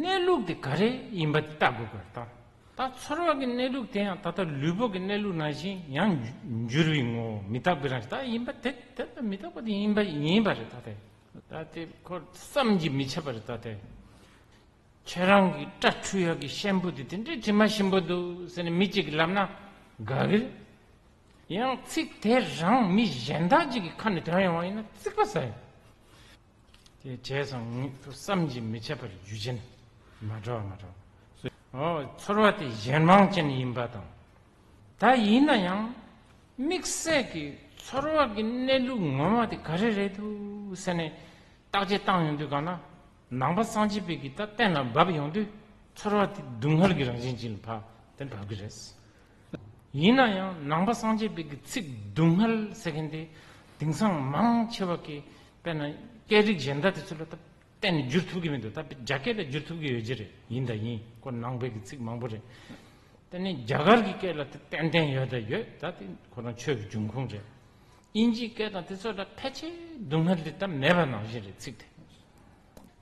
གནས་ལུགས་དེ་ག་རེ་ཡིན་པ་དེ་ལྟ་དགོས་པ་རེད་ད། ད་ཚོར་བ་གི་གནས་ལུགས་དེ་ཡང་ད་ལྟ་ལུས་པོ་གི་གནས་ལུགས་ནང་བཞིན་ཡང་འགྱུར་བའི་ངོ་བོ་མི་རྟག་པའི་རང་བཞིན་ད་ཡིན་པ་དེ་དེ་ལྟ་མི་རྟག་པ་དེ་ཡིན་པ་ཡིན་པ་རེད་ད་དེ། ད་དེ་ཁོ་བསམ་གྱིས་མི་ཁྱབ་པ་རེད་ད་དེ། ཁྱེད་རང་གི་སྐྲ་འཁྲུ་ཡག་གི་ཤེམ་པུ་དེ་དེ་འདྲའི་དྲི་མ་ཞིམ་པོ་འདུག་ཟེར་ནས་མི་གཅིག་གིས་ལབ་ན་དགའ་གི་རེད། ཡང་ཚིག་དེ་རང་མི་གཞན་དག་ཅིག་གི་ཁ་ནས་ཐོན་ཡོང་བ་ཡིན་ན་རྩིག་པ་ཟ་ཡོང་། དེ་བྱས་ཙང་ངེད་ཚོ་བསམ་གྱིས་མི་ཁྱབ་པར་རྒྱུ་ཅན་མ་འགྲོ་བ་མ་འགྲོ། ཨོ་ཚོར་བ་དེ་གཞན་དབང་ཅན་ཡིན་པ་དང་། ད་ཡིན་ན་ཡང་དམིགས་བསལ་གྱི་ཚོར་བ་གི་གནས་ལུགས་ངོ་མ་དེ་ག་རེ་རེད་འདུག་ཟེར་ནས་བརྟག་དཔྱད་བཏང་ཡོང་དུས་གང་ན་ནང་པ་སངས་རྒྱས་པའི་གི་ད་གཏན་ལ་བབས་ཡོང་དུས་ཚོར་བ་དེ་སྡུག་བསྔལ་གྱི་རང་བཞིན་ཅན་ལ་ཕར་དེ་བབས་ཀྱི་རེད། ཡིན་ན་ཡང་ནང་པ་སངས་རྒྱས་པའི་གི་ཚིག་སྡུག་བསྔལ་ཟེར་མཁན་དེ་དེང་སང་མང་ཆེ་བ་གི་དཔེར་ན་སྐད་རིགས་གཞན་དག་དེ་ཚོ་ལ་ད་གཏན་ནས་བསྒྱུར་ཐུབ་ཀྱི་མི་འདུག་ད་རྒྱ་སྐད་ལ་བསྒྱུར་ཐུབ་ཀྱི་ཡོད་ཀྱི་རེད། ཡིན་དང་ཡིན། ཁོ་ནང་པའི་གི་ཚིག་མང་པོ་རེད། དེ་ནས་རྒྱ་གར་གྱི་སྐད་ལ་དེ་ཏན་ཏན་ཡོད་དང་ཡོད། ད་དེ་ཁོ་རང་ཆོས་ཀྱི་འབྱུང་ཁུངས་རེད། དབྱིན་ཇིའི་སྐད་དང་དེ་ཚོ་ལ་ཕལ་ཆེར་སྡུག་བསྔལ་དེ་ད་མེད་པ་ནང་བཞིན་རེད་ཚིག་དེ།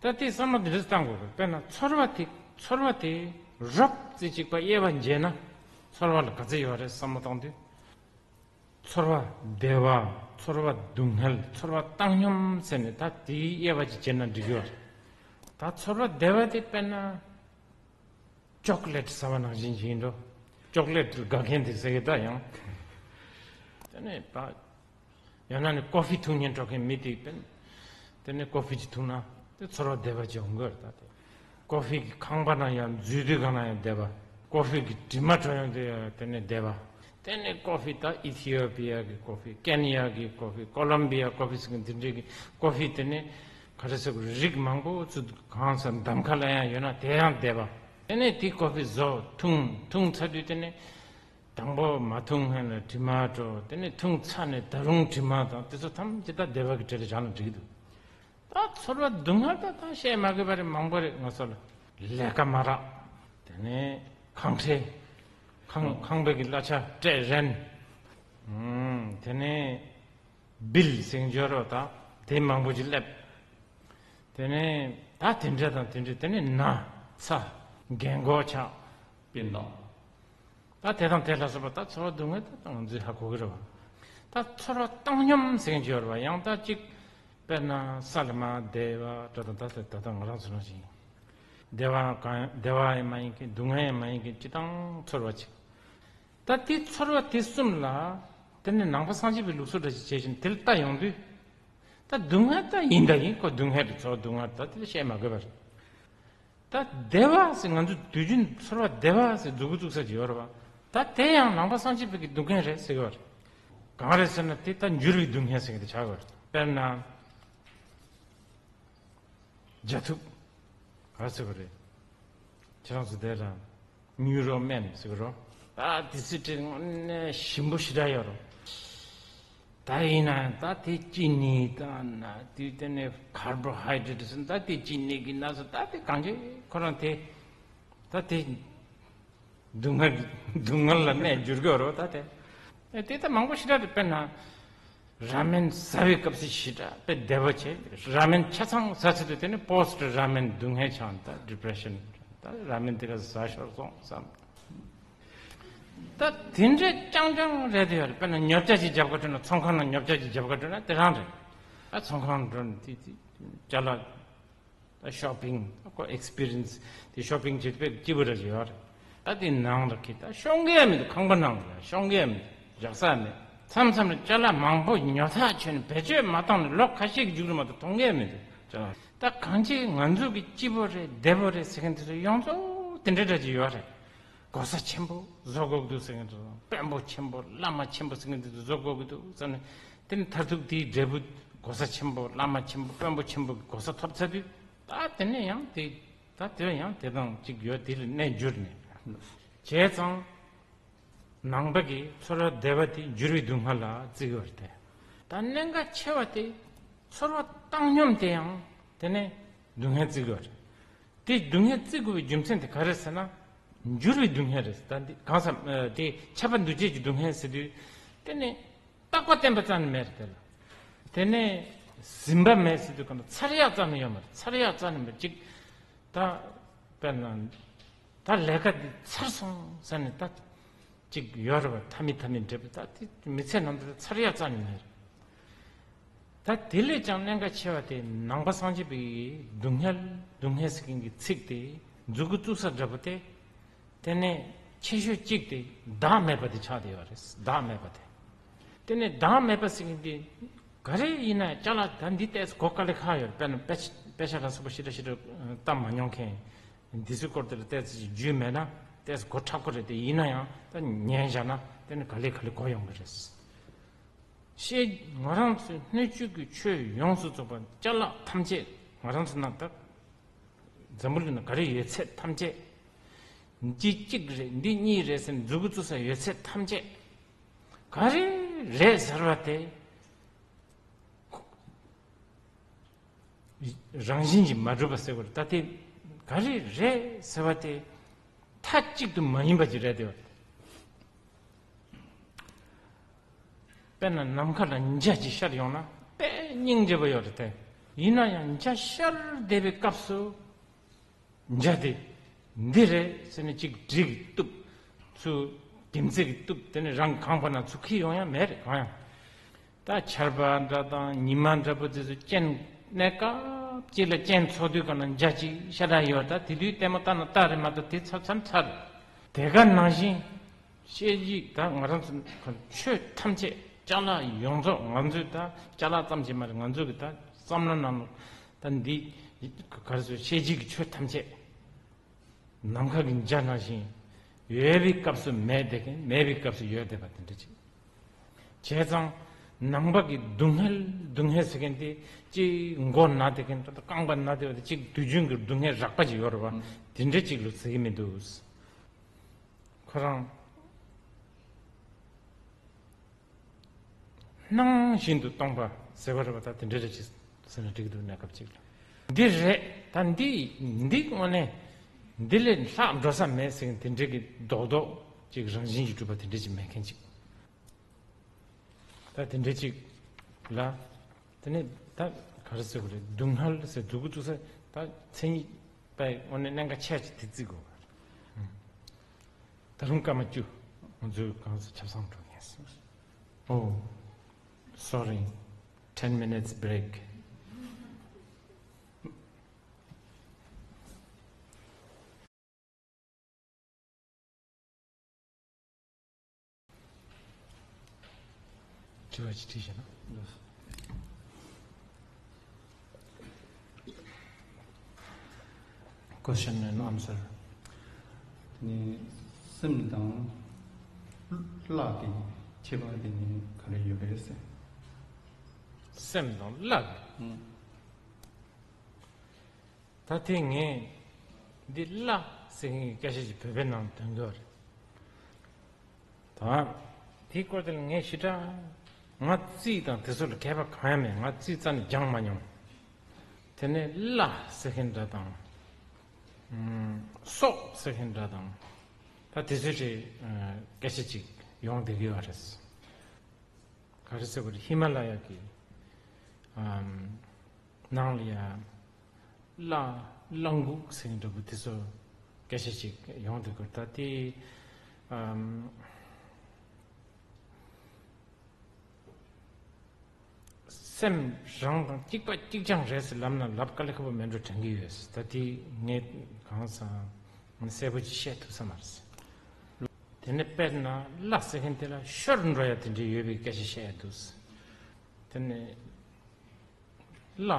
ད་དེ་བསམ་བློ་འདི་འདྲ་བཏང་དགོས་རེད། དཔེར་ན་ཚོར་བ་དེ་ཚོར་བ་དེ་རོབ་ཙམ་ཅིག་པ་དབྱེ་བ་འབྱེད་ན་ཚོར་བ་ལ་ག་ཚོད་ཡོད་རེད་བསམ་བློ་བཏང་དུས། ཚོར་བ་བདེ་བ། ཚོར་བ་སྡུག་བསྔལ། ཚོར་བ་བཏང་སྙོམས་ཟེར་ནས་ད་དེའི་དབྱེ་བ་ཅིག་བྱས་ན་འགྲིག་གི་ཡོད་རེད། ད་ཚོར་བ་བདེ་བ་དེ་དཔེར་ན་ཅོག་ལེ་ཊི་ཟ་བ་ནང་བཞིན་ཅིག་ཡིན་འགྲོ། ཅོག་ལེ་ཊི་དགའ་མཁན་དེ་ཟེར་གི་ད་ཡང་། དེ་ནས་ད་ཡང་ན་ནི་ཀོ་ཧྥི་འཐུང་སྙིང་བྲོ་མཁན་མི་དེ་དཔེར་ན་དེ་ནས་ཀོ་ཧྥི་ཅིག་འཐུང་ན་དེ་ཚོར་བ་བདེ་བ་ཅིག་ཡོང་གི་ཡོད་རེད་ད་དེ། ཀོ་ཧྥི་གི་ཁང་པ་ནང་ཡང་འཛུལ་དུས་གང་ན་ཡང་བསྡད་པ། ཀོ་ཧྥི་གི་དྲི་མ་བྲོ་ཡོང་དུས་ཡང་དེ་ནས་བསྡད་པ། དེ་ནས་ཀོ་ཧྥི་ད་ཨི་ཐི་ཡོ་པི་ཡ་གི་ཀོ་ཧྥི། ཀེན་ཡ་གི་ཀོ་ཧྥི། ཀོ་ལོམ་བི་ཡ་ཀོ་ཧྥི་ཟེར་གི་འདི་འདྲའི་གི་ཀོ་ཧྥི་དེ་ནས་ག་རེ་ཟེར་དགོས་རེད། རིགས་མང་པོ་ཚུར་གང་ས་འདམ་ཁ་ལ་ཡང་ཡོད་ན་དེ་ཡང་བསྡད་པ། དེ་ནས་དེ་ཀོ་ཧྥི་བཟོ་འཐུང་འཐུང་ཚར་དུས་དེ་ནས་དང་པོ་མ་འཐུང་སྔོན་ལ་དྲི་མ་བྲོ། དེ་ནས་འཐུང་ཚར་ནས་ད་རུང་དྲི་མ་དང་དེ་ཚོ་ཐམས་ཅད་ད་བདེ་བ་གི་གྲས་ལ་བཞག་ན་འགྲིག་གི་འདུག་ད་ཚོར་བ་སྡུག་བསྔལ་ད་ད་བཤད་མ་དགོས་པ་རེད། མང་པོ་རེད། ང་ཚོ་ལ་ལས་ཀ་མ་རག་དེ་ནས་ཁང་ཁྲལ། ཁང་ཁང་པའི་གི་གླ་ཆ་སྤྲད་རན། ཨུམ། དེ་ནས་བིལ་ཟེར་འབྱོར་རོ་ད་དེ་མང་པོ་ཅིག་སླེབས། དེ་ནས་ད་དེ་འདྲ་དང་དེ་འདྲ། དེ་ནས་ན་ཚ་རྒན་གོག་ཆགས། སྤུན་ཟླ། ད་དེ་དང་དེ་ལ་སོགས་པ་ད་ཚོར་བ་སྡུག་བསྔལ་ད་ང་ཚོས་ཧ་གོ་གི་རེད་བ། ད་ཚོར་བ་བཏང་སྙོམས་ཟེར་གྱི་ཡོད་རེད་བ། ཡང་ད་ཅིག་དཔེར་ན་ས་ལ་མ་བདེ་བ་འདྲ་དང་ད་ད་ད་ང་རང་ཚོ་ནང་བཞིན་བདེ་བ་གང་བདེ་བ་ཡང་མ་ཡིན་མཁན་སྡུག་བསྔལ་ཡང་མ་ཡིན་མཁན་སྤྱི་བཏང་ཚོར་བ་ཅིག་ད་དེ་ཚོར་བ་དེ་གསུམ་ལ་དེ་ནི་ནང་པ་སངས་རྒྱས་པའི་ལུགས་སྲོལ་འདྲ་ཞིག་བྱེད་བཞིན་དེ་ལ་ལྟ་ཡོང་དུས། ད་སྡུག་བསྔལ་ད་ཡིན་ད་ཡིན། ཁོ་སྡུག་བསྔལ་རེད། ཚོར་བ་སྡུག་བསྔལ་ད་དེ་ལ་བཤད་མ་དགོས་པ་རེད། ད་བདེ་བ་ཟེར་ང་ཚོ་དུས་རྒྱུན་ཚོར་བ་བདེ་བ་ཟེར་མཛུབ་གུ་བཙུགས་ས་ཅིག་ཡོད་རེད་བ། ད་དེ་ཡང་ནང་པ་སངས་རྒྱས་པའི་གི་སྡུག་བསྔལ་རེད་ཟེར་གི་ཡོད་རེད། གང་རེད་ཟེར་ན་དེ་ད་འགྱུར་བའི་སྡུག་བསྔལ་ཟེར་གི་དེ་ཆགས་ཡོད་རེད། དཔེར་ན། རྒྱ་ཐུབ། ག་ཟེར་གི་རེད། ཁྱེད་རང་ཚོ་དེ་རང་། ཉུ་རོ་མན་ཟེར་གི་རོ། ད་དེ་ཚོ་དེ་དངོས་གནས་ཞིམ་པོ་ཞེ་དྲག་ཡོད་རོ། ད་ཡིན་ན་ད་དེ་ཅི་ནི་ད་ན་དུས་དེ་ནས་ཁར་བོ་ཧའི་ཌེ་རེ་ཊི་ཟེར་ད་དེ་ཅི་ནི་གི་ན་ཟེར་ད་དེ་གང་ཅི་ཁོ་རང་དེ་ད་དེ་སྡུག་བསྔལ་སྡུག་བསྔལ་ལ་གནས་འགྱུར་གི་ཡོད་རོ་ད་དེ། ཨེ་དེ་ད་མང་པོ་ཞེ་དྲག་རེད། དཔེར་ན་ར་མེན་ཟ་བའི་སྐབས་སུ་ཞེ་དྲག་དཔེ་བདེ་བ་བྱེད། ར་མེན་ཆ་ཚང་ཟ་ཚར་དུས་དེ་ནས་པོ་སི་ཊི་ར་མེན་སྡུག་བསྔལ་ཆགས། ད་ཌི་པི་རེ་ཤན། ད་ར་མེན་དེ་ག་ཟ་ཤོར་སོང་བསམ། ད་དེ་འདྲས་རྐྱང་རྐྱང་རེད་དེ་ཡོད་རེད། དཔེར་ན་ཉོ་ཆ་ཞིག་རྒྱབ་ག་འགྲོ་ན་ཚོང་ཁང་ནང་ཉོ་ཆ་ཞིག་རྒྱབ་ག་འགྲོ་ན་དེ་རང་རེད། ད་ཚོང་ཁང་འགྲོ་ན་དེ་དེ་ཅ་ལག་ད་ཤོ་པིང་ད་ཁོ་ཨེག་སི་པི་རི་ཡན་སི་དེ་ཤོ་པིང་བྱེད་དཔེ་སྐྱིད་པོ་ར་ཞིག་ཡོད་རེད། ད་དེ་ནང་ལ་ཁི་ད་ཤོང་གི་ཡ་མི་འདུག་ཁང་པ་ནང་ལ་ཤོང་གི་ཡ་མི་འདུག་རྒྱག་ས་མེད། མཚམས་མཚམས་ལ་ཅ་ལག་མང་པོ་ཉོ་ཐག་ཆོད་ནས་བེད་སྤྱོད་མ་བཏང་ནས་ལོ་ཁ་ཤས་ཀྱི་མཇུག་ལ་མ་གཏོགས་མཐོང་གི་ཡ་མི་འདུག་ཅ་ལག་ད་གང་ཅི་ང་ཚོ་གི་སྐྱིད་པོ་རེད་བདེ་པོ་རེད་ཟེར་མཁན་དེ་ཚོ་ཡོངས་རྫོགས་དེ་འདྲ་འདྲ་ཅིག་ཡོད་རེད། གོ་ས་ཆེན་པོ་བཟོ་དགོས་ཀྱི་འདུག་ཟེར་མཁན་དེ་ཚོ། དཔོན་པོ་ཆེན་པོ་བླ་མ་ཆེན་པོ་ཟེར་མཁན་དེ་ཚོ་བཟོ་དགོས་ཀྱི་འདུག་ཟེར་ནས། དེ་ནས་མཐར་ཐུག་དེའི་འབྲས་བུ་གོ་ས་ཆེན་པོ་བླ་མ་ཆེན་པོ་དཔོན་པོ་ཆེན་པོ་གི་གོ་ས་ཐོབ་ཚར་དུས། ད་དེ་ནས་ཡང་དེ་ད་དེར་ཡང་དེ་དང་གཅིག་ཡོད། དེ་ལ་གནས་འགྱུར་ནས། བྱས་ཙང་། ནང་པ་གི་ཚོར་བ་བདེ་བ་དེ་འགྱུར་བའི་སྡུག་བསྔལ་ལ་བརྩི་གི་ཡོད་རེད་དེ། ད་གནད་འགག་ཆེ་བ་དེ། ཚོར་བ་བཏང་སྙོམས་དེ་ཡང་དེ་ནས་སྡུག་བསྔལ་བརྩི་དགོས་རེད། དེ་སྡུག་བསྔལ་བརྩི་དགོས་པའི་རྒྱུ་མཚན་དེ་ག་རེ་ཟེར་ན། འགྱུར་བའི་སྡུག་བསྔལ་རེད། ད་འདི་གང་ཟག་དེ་ཁྱབ་པ་འདུ་བྱེད་ཀྱི་སྡུག་བསྔལ་ཟེར་དུས། དེ་ནས་རྟག་པ་བརྟན་པ་རྩ་ནས་མེད་རེད། དེ་ལ་དེ་ནས་ཟིན་པ་མེད་ཟེར་དུས་གང་ལྟར་ཚར་ཡག་རྩ་ནས་ཡོད་མ་རེད། ཚར་ཡག་རྩ་ནས་མེད་ཅིག་ད་དཔེར་ན་ད་ལས་ཀ་འདི་ཚར་སོང་ཟེར་ནས་ད་ཅིག་ཡོད་རེད་པ། མཐའ་མི་མཐའ་མི་འབྲས་བུ་ད་དེ་མི་ཚེ་ནང་དུ་ཚར་ཡག་རྩ་ནས་མེད་རེད། ད་དེ་ལས་ཀྱང་གནད་འགག་ཆེ་བ་དེ་ནང་པ་སངས་རྒྱས་པའི་སྡུག་བསྔལ་སྡུག་བསྔལ་ཟེར་མཁན་གྱི་ཚིག་དེ་མཛུ་གུ་བཙུགས་ས་འདྲ་པོ་དེ། དེ་ནས་ཆེ་ཤོས་གཅིག་དེ་བདག་མེད་པ་དེ་ཆགས་བསྡད་ཡོད་རེད། བདག་མེད་པ་དེ། དེ་ནས་བདག་མེད་པ་ཟེར་མཁན་དེ་ག་རེ་ཡིན་ན་ཅ་ལག་ད་འདི་ཏོག་ཙམ་གོ་དཀའ་ལས་ཁག་ཡོད་རེད། དཔེར་ན་དཔེ་ཆ་དཔེ་ཆ་ལ་སོགས་པ་ཞེ་དྲག་ཞེ་དྲག་བལྟ་མ་མྱོང་མཁན། འདི་ཚོའི་སྐོར་དེ་ལ་ཏོག་ཙམ་རྒྱུས་མེད་ན་ཏོག་ཙམ་གོ་ཁྲབ་ཀྱི་རེད། དེ་ཡིན་ན་ཡང་ད་ཉན་བཞག་ན་དེ་ནི་ག་ལེ་ག་ལེ་གོ་ཡོང་གི་རེད། ཤེས། ང་རང་ཚོའི་སྣོད་བཅུད་ཀྱི་ཆོས་ཡོངས་སུ་རྫོགས་པ་ཅ་ལག་ཐམས་ཅད། ང་རང་ཚོ་ནང་ད་འཛམ་བུ་གླིང་ན་ག་རེ་ཡོད་ཚད་ཐམས་ཅད། འདི་གཅིག་རེད། འདི་གཉིས་རེད་ཟེར་ནས་མཛུ་གུ་བཙུགས་ས་ཡོད་ཚད་ཐམས་ཅད་ག་རེ་རེད་ཟེར་བ་དེ། རང་བཞིན་གྱིས་མ་གྲུབ་པ་ཟེར་བ་རེད། ད་དེ་ག་རེ་རེད་ཟེར་བ་དེ་མཐའ་གཅིག་ཏུ་མ་ཡིན་པ་ཅིག་རེད་དེ། དཔེར་ན་ནམ་མཁའ་ལ་འཇའ་ཅིག་ཤར་ཡོང་ན་དཔེ་སྙིང་རྗེ་པོ་ཡོད་རེད་དེ། ཡིན་ན་ཡང་འཇའ་ཤར་བསྡད་པའི་སྐབས་སུ། འཇའ་དེ་འདི་རེད་ཟེར་ནས་གཅིག་གྲི་གིས་གཏུབ། ཚུར་དེམ་ཙེ་གིས་གཏུབ། དེ་ནས་རང་གང་པ་ན་ཚུར་འཁྱེར་ཡོང་ཡ་མེད་རེད། གང་ཡང་། ད་ཆར་པ་འདྲ་དང་ཉི་མ་འདྲ་པོ་དེ་ཚོ་རྐྱེན་གནས་སྐབས་གཅིག་ལ་རྐྱེན་ཚོགས་དུས་གང་ན་འཇའ་གཅིག་ཤར་ར་ཡོད། ད་དེ་དུས་ལྟད་མོ་ལྟ་ན་ལྟ་རེད་མ་གཏོགས་དེ་ཚར་ཚར་ཚར། དེ་ག་ནང་བཞིན་ཤེས་བྱའི་ད་ང་རང་ཚོ་ཆོས་ཐམས་ཅད་ཅ་ལག་ཡོངས་རྫོགས་ང་ཚོས་ད་ཅ་ལག་ཙམ་གྱིས་མ་རེད། ང་ཚོ་གི་ད་བསམ་བློ་ནང་ད་འདི་ག་རེ་ཟེར། ཤེས་བྱའི་གི་ཆོས་ཐམས་ཅད་ནམ་མཁའ་གི་འཇའ་ནང་བཞིན་ཡོད་པའི་སྐབས་སུ་མེད་བསྡད་མཁན། མེད་པའི་སྐབས་སུ་ཡོད་བསྡད་པ་དེ་འདྲ་ཅིག་བྱས་ཙང་ནང་པ་གི་སྡུག་བསྔལ་སྡུག་བསྔལ་ཟེར་མཁན་དེ་གཅིག་མགོ་ན་བསྡད་མཁན། ད་རྐང་པ་ན་བསྡད་པ་དེ་གཅིག་དུས་རྒྱུན་གྱི་སྡུག་བསྔལ་རགས་པ་ཅིག་ཡོད་རེད་པ། དེ་འདྲ་ཅིག་ལ་ཟེར་གྱི་མི་འདུག་ཁོ་རང་སྣང་བཞིན་དུ་སྟོང་པ་ཟེར་བ་རེད་པ། ད་དེ་འདྲ་རེད་ཅིག་ཟེར་ན་འགྲིག་གི་འདུག་གནས་སྐབས་ཅིག་ལ། འདི་རེད། ད་འདི་འདི་དངོས་གནས་འདི་ལས་ལྷག་འགྲོ་ས་མེད་ཟེར་མཁན་དེ་འདྲ་གི་རྡོག་རྡོག་ཅིག་རང་བཞིན་གྱིས་གྲུབ་པ་དེ་འདྲ་ཅིག་མེད་མཁན་ཅིག་ད་དེ་འདྲ་ཅིག་ལ། དེ་ནས་ད་ག་རེ་ཟེར་དགོས་རེད། སྡུག་བསྔལ་ཟེར་མཛུ་གུ་བཙུགས་ས་ད་མཚན་ཉིད་པའི་དངོས་གནས་གནད་འགག་ཆེ་ཅིག་དེ་བརྩི་དགོས་པ་རེད། ད་རུང་སྐར་མ་བཅུ། ང་ཚོའི་གང་ཟེར་ཆབ་གསང་འགྲོ་མཁན་ཟེར། Oh, sorry. Ten minutes break. དྲི་བ་ཅིག་དྲིས་བྱས་ན། Question and answer. དེ་ནི་སེམས་དང་གླགས་ཀྱི་ཁྱད་པར་དེ་ནི་ག་རེ་ཡོད་རེད་ཟེར། སེམས་དང་གླགས་ཀྱི། ཨང་། ད་དེ་ངས་འདི་གླགས་ཟེར་མཁན་གྱི་སྐད་ཆ་ཞིག་བོད་པའི་ནང་འདོན་གྱི་ཡོད་རེད། ད་དེའི་སྐོར་དེ་ལ་ངས་ཞེ་དྲག་ང་རྩིས་དང་དེ་ཚོ་ལ་མཁས་པ་གང་ཡང་མེད། ང་རྩིས་རྩ་ནས་སྦྱངས་མ་མྱོང་། དེ་ནས་གླགས་ཟེར་མཁན་འདྲ་དང་། ཨམ། སྲོག་ཟེར་མཁན་འདྲ་དང་། ད་དེ་ཚོའི་གྲས་སྐད་ཆ་ཅིག་ཡོང་བསྡད་ཀྱི་ཡོད་རེད། ག་རེ་ཟེར་དགོས་རེད། ཧི་མ་ལ་ཡ་གི་ཨམ། ནང་ལ་ཡ་གླ་གླ་འགུག་ཟེར་མཁན་འདྲ་པོ་དེ་ཚོ་སྐད་ཆ་ཅིག་ཡོང་བསྡད་ཀྱི་ཡོད་རེད། ད་དེ་ཨམ། སེམས་རང་དང་གཅིག་པ་གཅིག་རྐྱང་རེད་ཟེར་ལབ་ན་ལབ་དཀའ་ལས་ཁག་པོ་མེད་འགྲོ་དྲན་གྱི་ཡོད། ད་དེ་ངས་གང་ཟག་གསལ་པོ་ཅིག་བཤད་ཐུབ་ས་མ་རེད། དེ་ནས་དཔེར་ན་གླ་ཟེར་མཁན་དེ་ལ་ཤོར་འགྲོ་ཡ་དེ་འདྲའི་ཡོད་པའི་སྐད་ཆ་བཤད་ཡ་འདུག་དེ་ནས་གླ་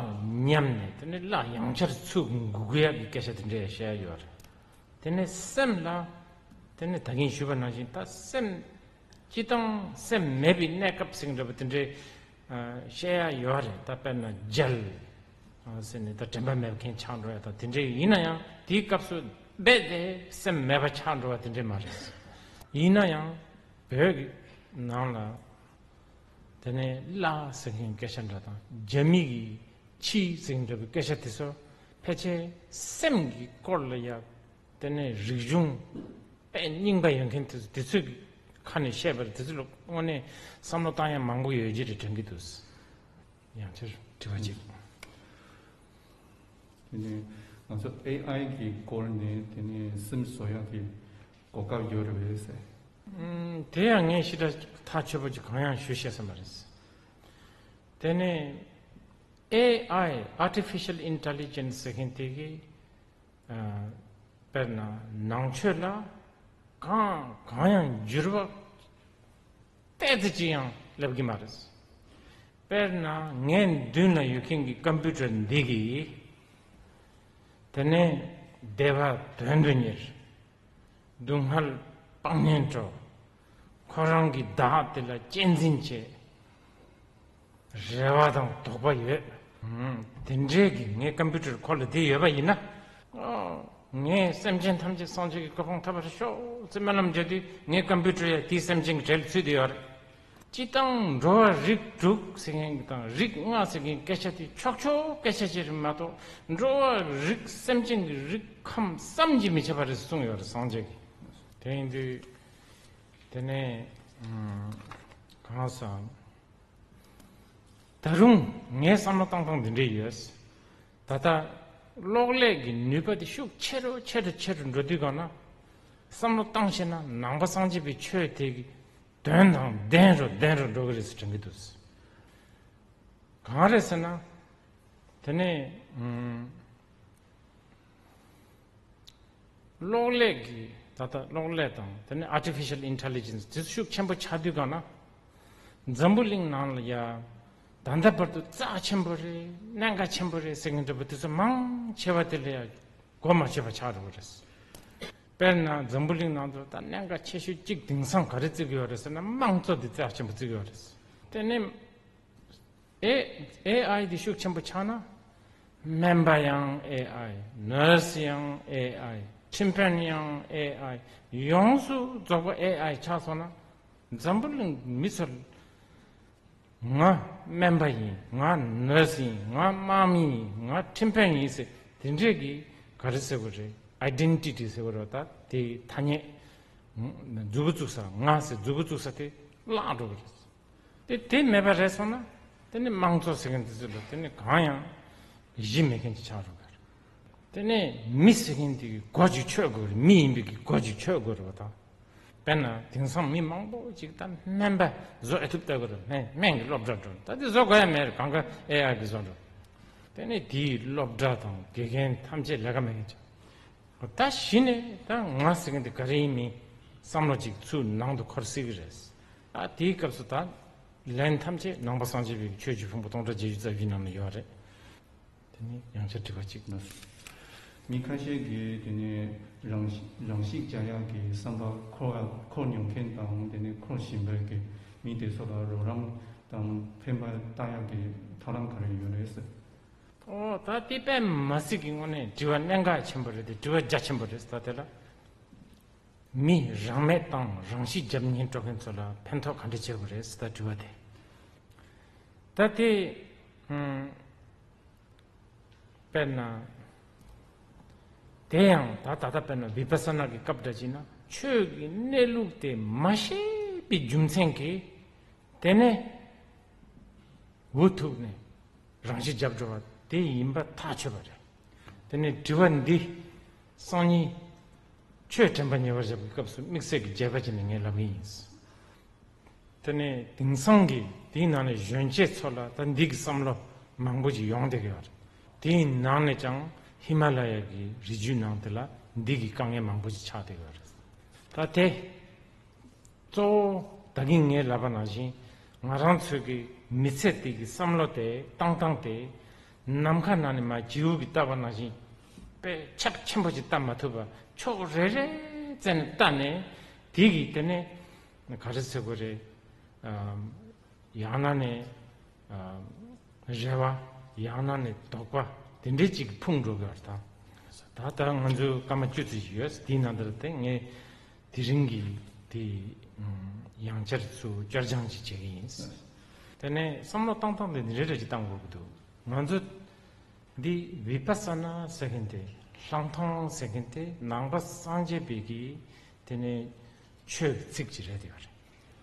ཉམས་ནས་དེ་ནས་གླ་ཡང་བསྐྱར་ཚུར་འགུག་ཡ་གི་སྐད་ཆ་དེ་འདྲ་བཤད་ཡ་ཡོད་རེད། དེ་ནས་སེམས་ལ། དེ་ནས་ད་གིན་ཞུས་པ་ནང་བཞིན་ད་སེམས། སྤྱིར་བཏང་སེམས་མེད་པའི་གནས་སྐབས་ཟེར་གྱི་འདྲ་པོ་དེ་འདྲའི་བཤད་ཡ་ཡོད་རེད། ད་དཔེར་ན་རྒྱལ་ཟེར་ནས་ད་དྲན་པ་མེད་མཁན་ཆགས་འགྲོ་ཡ་དང་དེ་འདྲའི་ཡིན་ན་ཡང་དེའི་སྐབས་སུ་རྦད་དེ་སེམས་མེད་པ་ཆགས་འགྲོ་བ་དེ་འདྲའི་མ་རེད། ཡིན་ན་ཡང་བོད་ཀྱི་ནང་ལ། དེ་ནས་བླ་ཟེར་མཁན་སྐད་ཆ་འདྲ་དང་རྒྱ་མི་གི་ཕྱི་ཟེར་མཁན་འདྲ་བའི་སྐད་ཆ་དེ་ཚོ་ཕལ་ཆེར་སེམས་ཀྱི་སྐོར་ལ་ཡ། དེ་ནས་རིག་གཞུང་དཔེ་རྙིང་པ་ཡོད་མཁན་དེ་ཚོ་དེ་ཚོའི་ཁ་ནས་བཤད་པར་དེ་ཚོ་ལ་དངོས་གནས་བསམ་བློ་བཏང་ཡ་མང་པོ་ཡོད་རྒྱུ་རེད་དྲན་གྱི་འདུག། ཡང་ཕྱིར་དྲི་བ་གཅིག། དེ་ནས་ང་ཚོ་ཨེ་ཨའི་གི་སྐོར་ནས་དེ་ནས་སེམས་བཟོ་ཡག་གི་གོ་སྐབས་ཡོད་རེད་པས་ཟེར། ཨུམ། དེ་ཡང་ངས་ཞེ་དྲག་ཐག་ཆོད་པོ་ཅིག་གང་ཡང་ཞུ་ཤེས་ས་མ་རེད། དེ་ནས་ཨེ་ཨའི་Artificial Intelligence ཟེར་མཁན་དེ་གིས་ཨ། དཔེར་ན་ནང་ཆོས་ལ་གང་གང་ཡང་འགྱུར་བ་ཏོག་ཙམ་ཅིག་ཡང་སླེབས་ཀྱི་མ་རེད། དཔེར་ན་ངའི་མདུན་ལ་ཡོད་མཁན་གྱི་ཀམ་པུ་ཊར་འདི་གིས་དེ་ནས་བདེ་བ་དོན་དུ་གཉེར། སྡུག་བསྔལ་སྤང་གཉེན་སྤྲོ། ཁོ་རང་གི་བདག་དེ་ལ་གཅེས་འཛིན་བྱེད། རེ་བ་དང་དོགས་པ་ཡོད། ཨང་། དེ་འདྲའི་གི་ངའི་ཀམ་པུ་ཊར་ཁོ་ལ་དེ་ཡོད་པ་ཡིན་ན། ཨོ། ངས་སེམས་ཅན་ཐམས་ཅད་སངས་རྒྱས་ཀྱི་གོ་འཕང་ཐོབ་པར་ཤོག་ཅེས་སྨོན་ལམ་བརྒྱབ་དུས་ངའི་ཀམ་པུ་ཊར་ཡང་དེའི་སེམས་ཅན་གྱི་གྲལ་ཚུད་དེ་ཡོད་རེད། སྤྱིར་བཏང་འགྲོ་བ་རིགས་དྲུག་ཟེར་མཁན་གྱི་དང་རིགས་ལྔ་ཟེར་མཁན་སྐད་ཆ་དེ་ཆོག་ཆོག་སྐད་ཆ་ཅིག་རེད་མ་གཏོགས་འགྲོ་བ་རིགས་སེམས་ཅན་གྱི་རིགས་ཁམས་བསམ་གྱིས་མི་ཁྱབ་པ་རེད་གསུངས་ཡོད་རེད་སངས་རྒྱས་ཀྱིས། དེ་ཡིན་དུས་དེ་ནས་ཨང་། གང་ཟག་ད་རུང་ངའི་བསམ་བློ་བཏང་སྟངས་འདི་འདྲ་ཡོད། ད་ལྟ་གློག་ཀླད་ཀྱི་ནུས་པ་དེ་ཤུགས་ཆེ་རུ་ཆེ་རུ་ཆེ་རུ་འགྲོ་དུས་གང་ན། བསམ་བློ་བཏང་ཤེས་ན་ནང་པ་སངས་རྒྱས་པའི་ཆོས་དེ་གི་དོན་དང་ལྡན་རུ་ལྡན་རུ་འགྲོ་གི་རེད་ཟེར་དྲན་གྱི་འདུག། གང་རེད་ཟེར་ན། དེ་ནས་ཨུམ། གློག་ཀླད་ཀྱི་ད་ལྟ་གློག་ཀླད་དང་དེ་ནས་Artificial Intelligence དེ་ཤུགས་ཆེན་པོ་ཆགས་དུས་གང་ན། འཛམ་བུ་གླིང་ནང་ལ་ཡ་ད་ལྟ་བར་དུ་རྩ་ཆེན་པོ་རེད། གནད་འགག་ཆེན་པོ་རེད་ཟེར་མཁན་འདྲ་པོ་དེ་ཚོ་མང་ཆེ་བ་དེ་ལ་ཡ་གོ་མ་ཆོད་པ་ཆགས་འགྲོ་གི་རེད། དཔེར་ན་འཛམ་བུ་གླིང་ནང་དུ་ད་གནད་འགག་ཆེ་ཤོས་གཅིག་དེང་སང་ག་རེ་བརྩི་གི་ཡོད་རེད་ཟེར་ན་དམངས་གཙོ་དེ་རྩ་ཆེན་པོ་བརྩི་གི་ཡོད་རེད། དེ་ནས། ཨེ། ཨེ་ཨའི་དེ་ཤུགས་ཆེན་པོ་ཆགས་ན། སྨན་པ་ཡང་ཨེ་ཨའི། ནར་སི་ཡང་ཨེ་ཨའི། ཁྲིམས་དཔོན་ཡང་ཨེ་ཨའི། ཡོངས་སུ་རྫོགས་པ་ཨེ་ཨའི་ཆགས་སོང་ན། འཛམ་བུ་གླིང་མི་ཚོར། ང་སྨན་པ་ཡིན། ང་ནར་སི་ཡིན། ང་དམག་མི་ཡིན། ང་ཁྲིམས་དཔོན་ཡིན་ཟེར་དེ་འདྲས་ཀྱི་ག་རེ་ཟེར་དགོས་རེད། ཨའི་ཌེན་ཊི་ཊི་ཟེར་དགོས་རེད། ད་དེ་ཐ་སྙད། མཛུ་གུ་བཙུགས་ས་ང་ཟེར་མཛུ་གུ་བཙུགས་ས་དེ་བརླག་འགྲོ་གི་རེད། དེ་དེ་མེད་པ་རེད་སོང་ན། དེ་ནི་དམངས་གཙོ་ཟེར་མཁན་དེ་ཚོ་ལ་དེ་ནི་གང་ཡང་གཞི་མེད་མཁན་ཅིག་ཆགས་འགྲོ་གི་རེད། དེ་ནས་མི་ཟེར་མཁན་དེ་གི་སྒོ་ཅིག་ཆོད་དགོས་རེད། མི་ཡིན་པའི་གི་སྒོ་ཅིག་ཆོད་དགོས་རེད་བ་དང་། དཔེར་ན་དེང་སང་མི་མང་པོ་ཅིག་ད་སྨན་པ་བཟོ་ཨེ་ཐུབ་ལྟ་གི་རེད། སྨན་སྨན་གྱི་སློབ་གྲྭ་འགྲོ་ད་དེ་བཟོ་དགོས་ཡ་མེད་རེད། གང་ག་ཨེ་ཨའི་གི་བཟོ་འགྲོ། དེ་ནས་དེའི་སློབ་གྲྭ་དང་དགེ་རྒན་ཐམས་ཅད་ལས་ཀ་མེད་མཁན་ཅིག། ད་གཞི་ནས་ད་ང་ཟེར་མཁན་དེ་ག་རེ་ཡིན་མིན་བསམ་བློ་ཅིག་ཚུར་ནང་དུ་འཁོར་སྲིད་ཀྱི་རེད། ད་དེའི་སྐབས་སུ་ད་ལན་ཐམས་ཅད་ནང་པ་སངས་རྒྱས་པའི་ཆོས་ཀྱི་ཕུང་པོ་སྟོང་ཕྲག་བརྒྱད་ཅུ་རྩ་བཞིའི་ནང་ན་ཡོད་རེད། དེ་ནས་ཡང་བསྐྱར་དྲི་བ་གཅིག་གནང་། མི་ཁ་ཤས་ཀྱིས་དེ་ནས་རང་རང་ཤི་རྒྱག་ཡག་གི་བསམ་པ་འཁོར་བ་འཁོར་མྱོང་མཁན་དང་དེ་ནས་འཁོར་བཞིན་པའི་གི་མི་དེ་ཚོ་ལ་རོགས་རམ་དང་ཕན་པ་བཏང་ཡག་གི་ཐབས་ལམ་ག་རེ་ཡོད་རེད་ཟེར། ཨོ་ད་དེ་དཔེ་མ་སྲིད་ཀྱི་དངོས་གནས་དྲི་བ་གནད་འགག་ཆེན་པོ་རེད་དེ་དྲི་བ་རྒྱ་ཆེན་པོ་རེད་ད་དེ་ལ། མི་རང་མེད་དང་རང་ཤི་རྒྱབ་ཉེན་སྤྲོ་མཁན་ཚོ་ལ་ཕན་ཐོགས་ག་འདྲ་བྱེད་དགོས་རེད་ཟེར་ད་དྲི་བ་དེ། ད་དེ། ཨང་། དཔེར་ན། དེ་ཡང་ད་ད་ལྟ་དཔེར་ན་བི་པ་ས་ན་གི་སྐབས་འདྲ་ཅིག་ན་ཆོས་ཀྱི་གནས་ལུགས་དེ་མ་ཤེས་པའི་རྒྱུ་མཚན་གྱིས་དེ་ནས་འུ་ཐུག་ནས་རང་ཤི་རྒྱབ་འགྲོ་བ་དེ་ཡིན་པ་ཐག་ཆོད་པ་རེད། དེ་ནས་དྲི་བ་འདི་སང་ཉིན་ཆོས་དྲན་པ་ཉེ་བར་བཞག་པའི་སྐབས་སུ་དམིགས་བསལ་གྱི་རྒྱས་པ་བྱས་ནས་ངས་ལབ་ཀྱི་ཡིན། དེ་ནས་དེང་སང་གི་དེའི་ནང་ནས་གཞོན་སྐྱེས་ཚོ་ལ་ད་འདི་གི་བསམ་བློ་མང་པོ་ཞིག་ཡོང་བསྡད་ཀྱི་ཡོད་རེད། དེའི་ནང་ནས་ཀྱང་ཧི་མ་ལ་ཡ་གི་རི་རྒྱུད་ནང་དེ་ལ་འདི་གི་དཀའ་ངལ་མང་པོ་ཞིག་ཆགས་བསྡད་ཀྱི་ཡོད་རེད། ད་དེ་གཙོ་བོ་ད་གིན་ངས་ལབ་པ་ནང་བཞིན་ང་རང་ཚོའི་གི་མི་ཚེ་དེ་གི་བསམ་བློ་དེ་བཏང་སྟངས་དེ་ནམ་མཁའ་ནང་ནས་མར་བྱིའུ་གིས་བལྟ་བ་ནང་བཞིན་དཔེ་ཁྱབ་ཆེན་པོ་ཞིག་བལྟ་མ་ཐུབ་པ་ཕྱོགས་རེ་རེ་བཙལ་ནས་བལྟ་ནས་དེ་གི་དེ་ནས། ག་རེ་ཟེར་དགོས་རེད། ཨམ། ཡང་ན་ནས་ཨམ། རེ་བ། ཡང་ན་ནས་དོགས་པ་དེ་འདྲའི་ཅིག་ཕུང་འགྲོ་གི་ཡོད་རེད་ད། ད་ལྟ་ང་ཚོའི་སྐར་མ་བཅུ་ཙམ་ཞིག་ཡོད། དེའི་ནང་དུ་དེ་ངས་དེ་རིང་གི་དེ་ཨམ། ཡང་བསྐྱར་ཚུར་བསྐྱར་སྦྱང་ཅིག་བྱེད་ཀྱི་ཡིན། དེ་ནས་བསམ་བློ་བཏང་སྟངས་དེ་འདི་རེ་རེ་ཅིག་བཏང་དགོས་ཀྱི་འདུག། ང་ཚོ་འདི་བི་པ་ས་ན་ཟེར་མཁན་དེ། ལྷག་མཐོང་ཟེར་མཁན་དེ་ནང་པ་སངས་རྒྱས་པའི་གི་དེ་ནས་ཆོས་ཚིག་ཅིག་རེད་དེ་བ་རེད།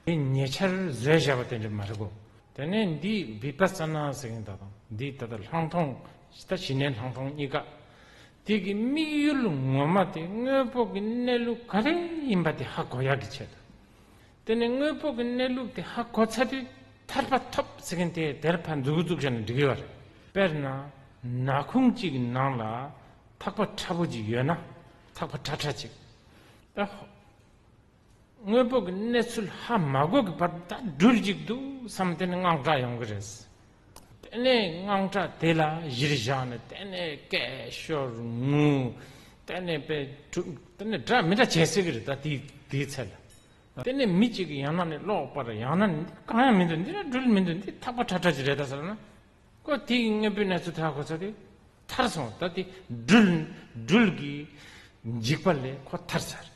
དེ་ཉེ་ཆར་བཟོས་བཞག་པ་དེ་འདྲ་མ་རེད་གོ། དེ་ནས་འདི་བི་པ་ས་ན་ཟེར་མཁན་དག་དང་འདི་ད་ལྟ་ལྷག་མཐོང་། ད་གཞི་ནས་ལྷག་མཐོང་གཉིས་ཀ། དེ་གི་དམིགས་ཡུལ་ངོ་མ་དེ་དངོས་པོ་གི་གནས་ལུགས་ག་རེ་ཡིན་པ་དེ་ཧ་གོ་ཡག་གི་ཆེད་དུ། དེ་ནས་དངོས་པོ་གི་གནས་ལུགས་དེ་ཧ་གོ་ཚར་དུས་ཐར་པ་ཐོབ་ཟེར་མཁན་དེ་དེར་ཕར་མཛུབ་གུ་བཙུགས་བཞག་ན་འགྲིག་གི་ཡོད་རེད། དཔེར་ན་ནག་ཁུང་གཅིག་གི་ནང་ལ་ཐག་པ་ཕྲ་པོ་ཅིག་ཡོད་ན། ཐག་པ་ཁྲ་ཁྲ་ཅིག། ད་དངོས་པོ་གི་གནས་ཚུལ་ཧ་མ་གོ་གི་བར་ད་སྦྲུལ་ཅིག་འདུག་བསམ། དེ་ནས་དངངས་སྐྲག་ཡོང་གི་རེད། དེ་ནས་དངངས་སྐྲག་དེ་ལ་གཞིར་བཞག་ནས་དེ་ནས་སྐད་ཤོར་ངུ། དེ་ནས་དཔེ་དེ་ནས་འདྲ་མི་འདྲ་བྱེད་སྲིད་ཀྱི་རེད། ད་དེའི་དེའི་ཚེ་ལ། དེ་ནས་མི་གཅིག་གིས་ཡང་ན་ནི་གློག་སྤར། ཡང་ན་ནི་འདི་གང་ཡང་མི་འདུག། འདི་ལ་སྦྲུལ་མི་འདུག། འདི་ཐག་པ་ཁྲ་ཁྲ་ཅིག་རེད་ད་ཟེར་ན། ཁོ་དེའི་དངོས་པོའི་གནས་ཚུལ་དེ་ཧ་གོ་ཚར་དུས་ཐར་སོང་། ད་དེ་སྦྲུལ་སྦྲུལ་གྱི་འཇིགས་པ་ལས་ཁོ་ཐར་ཚར།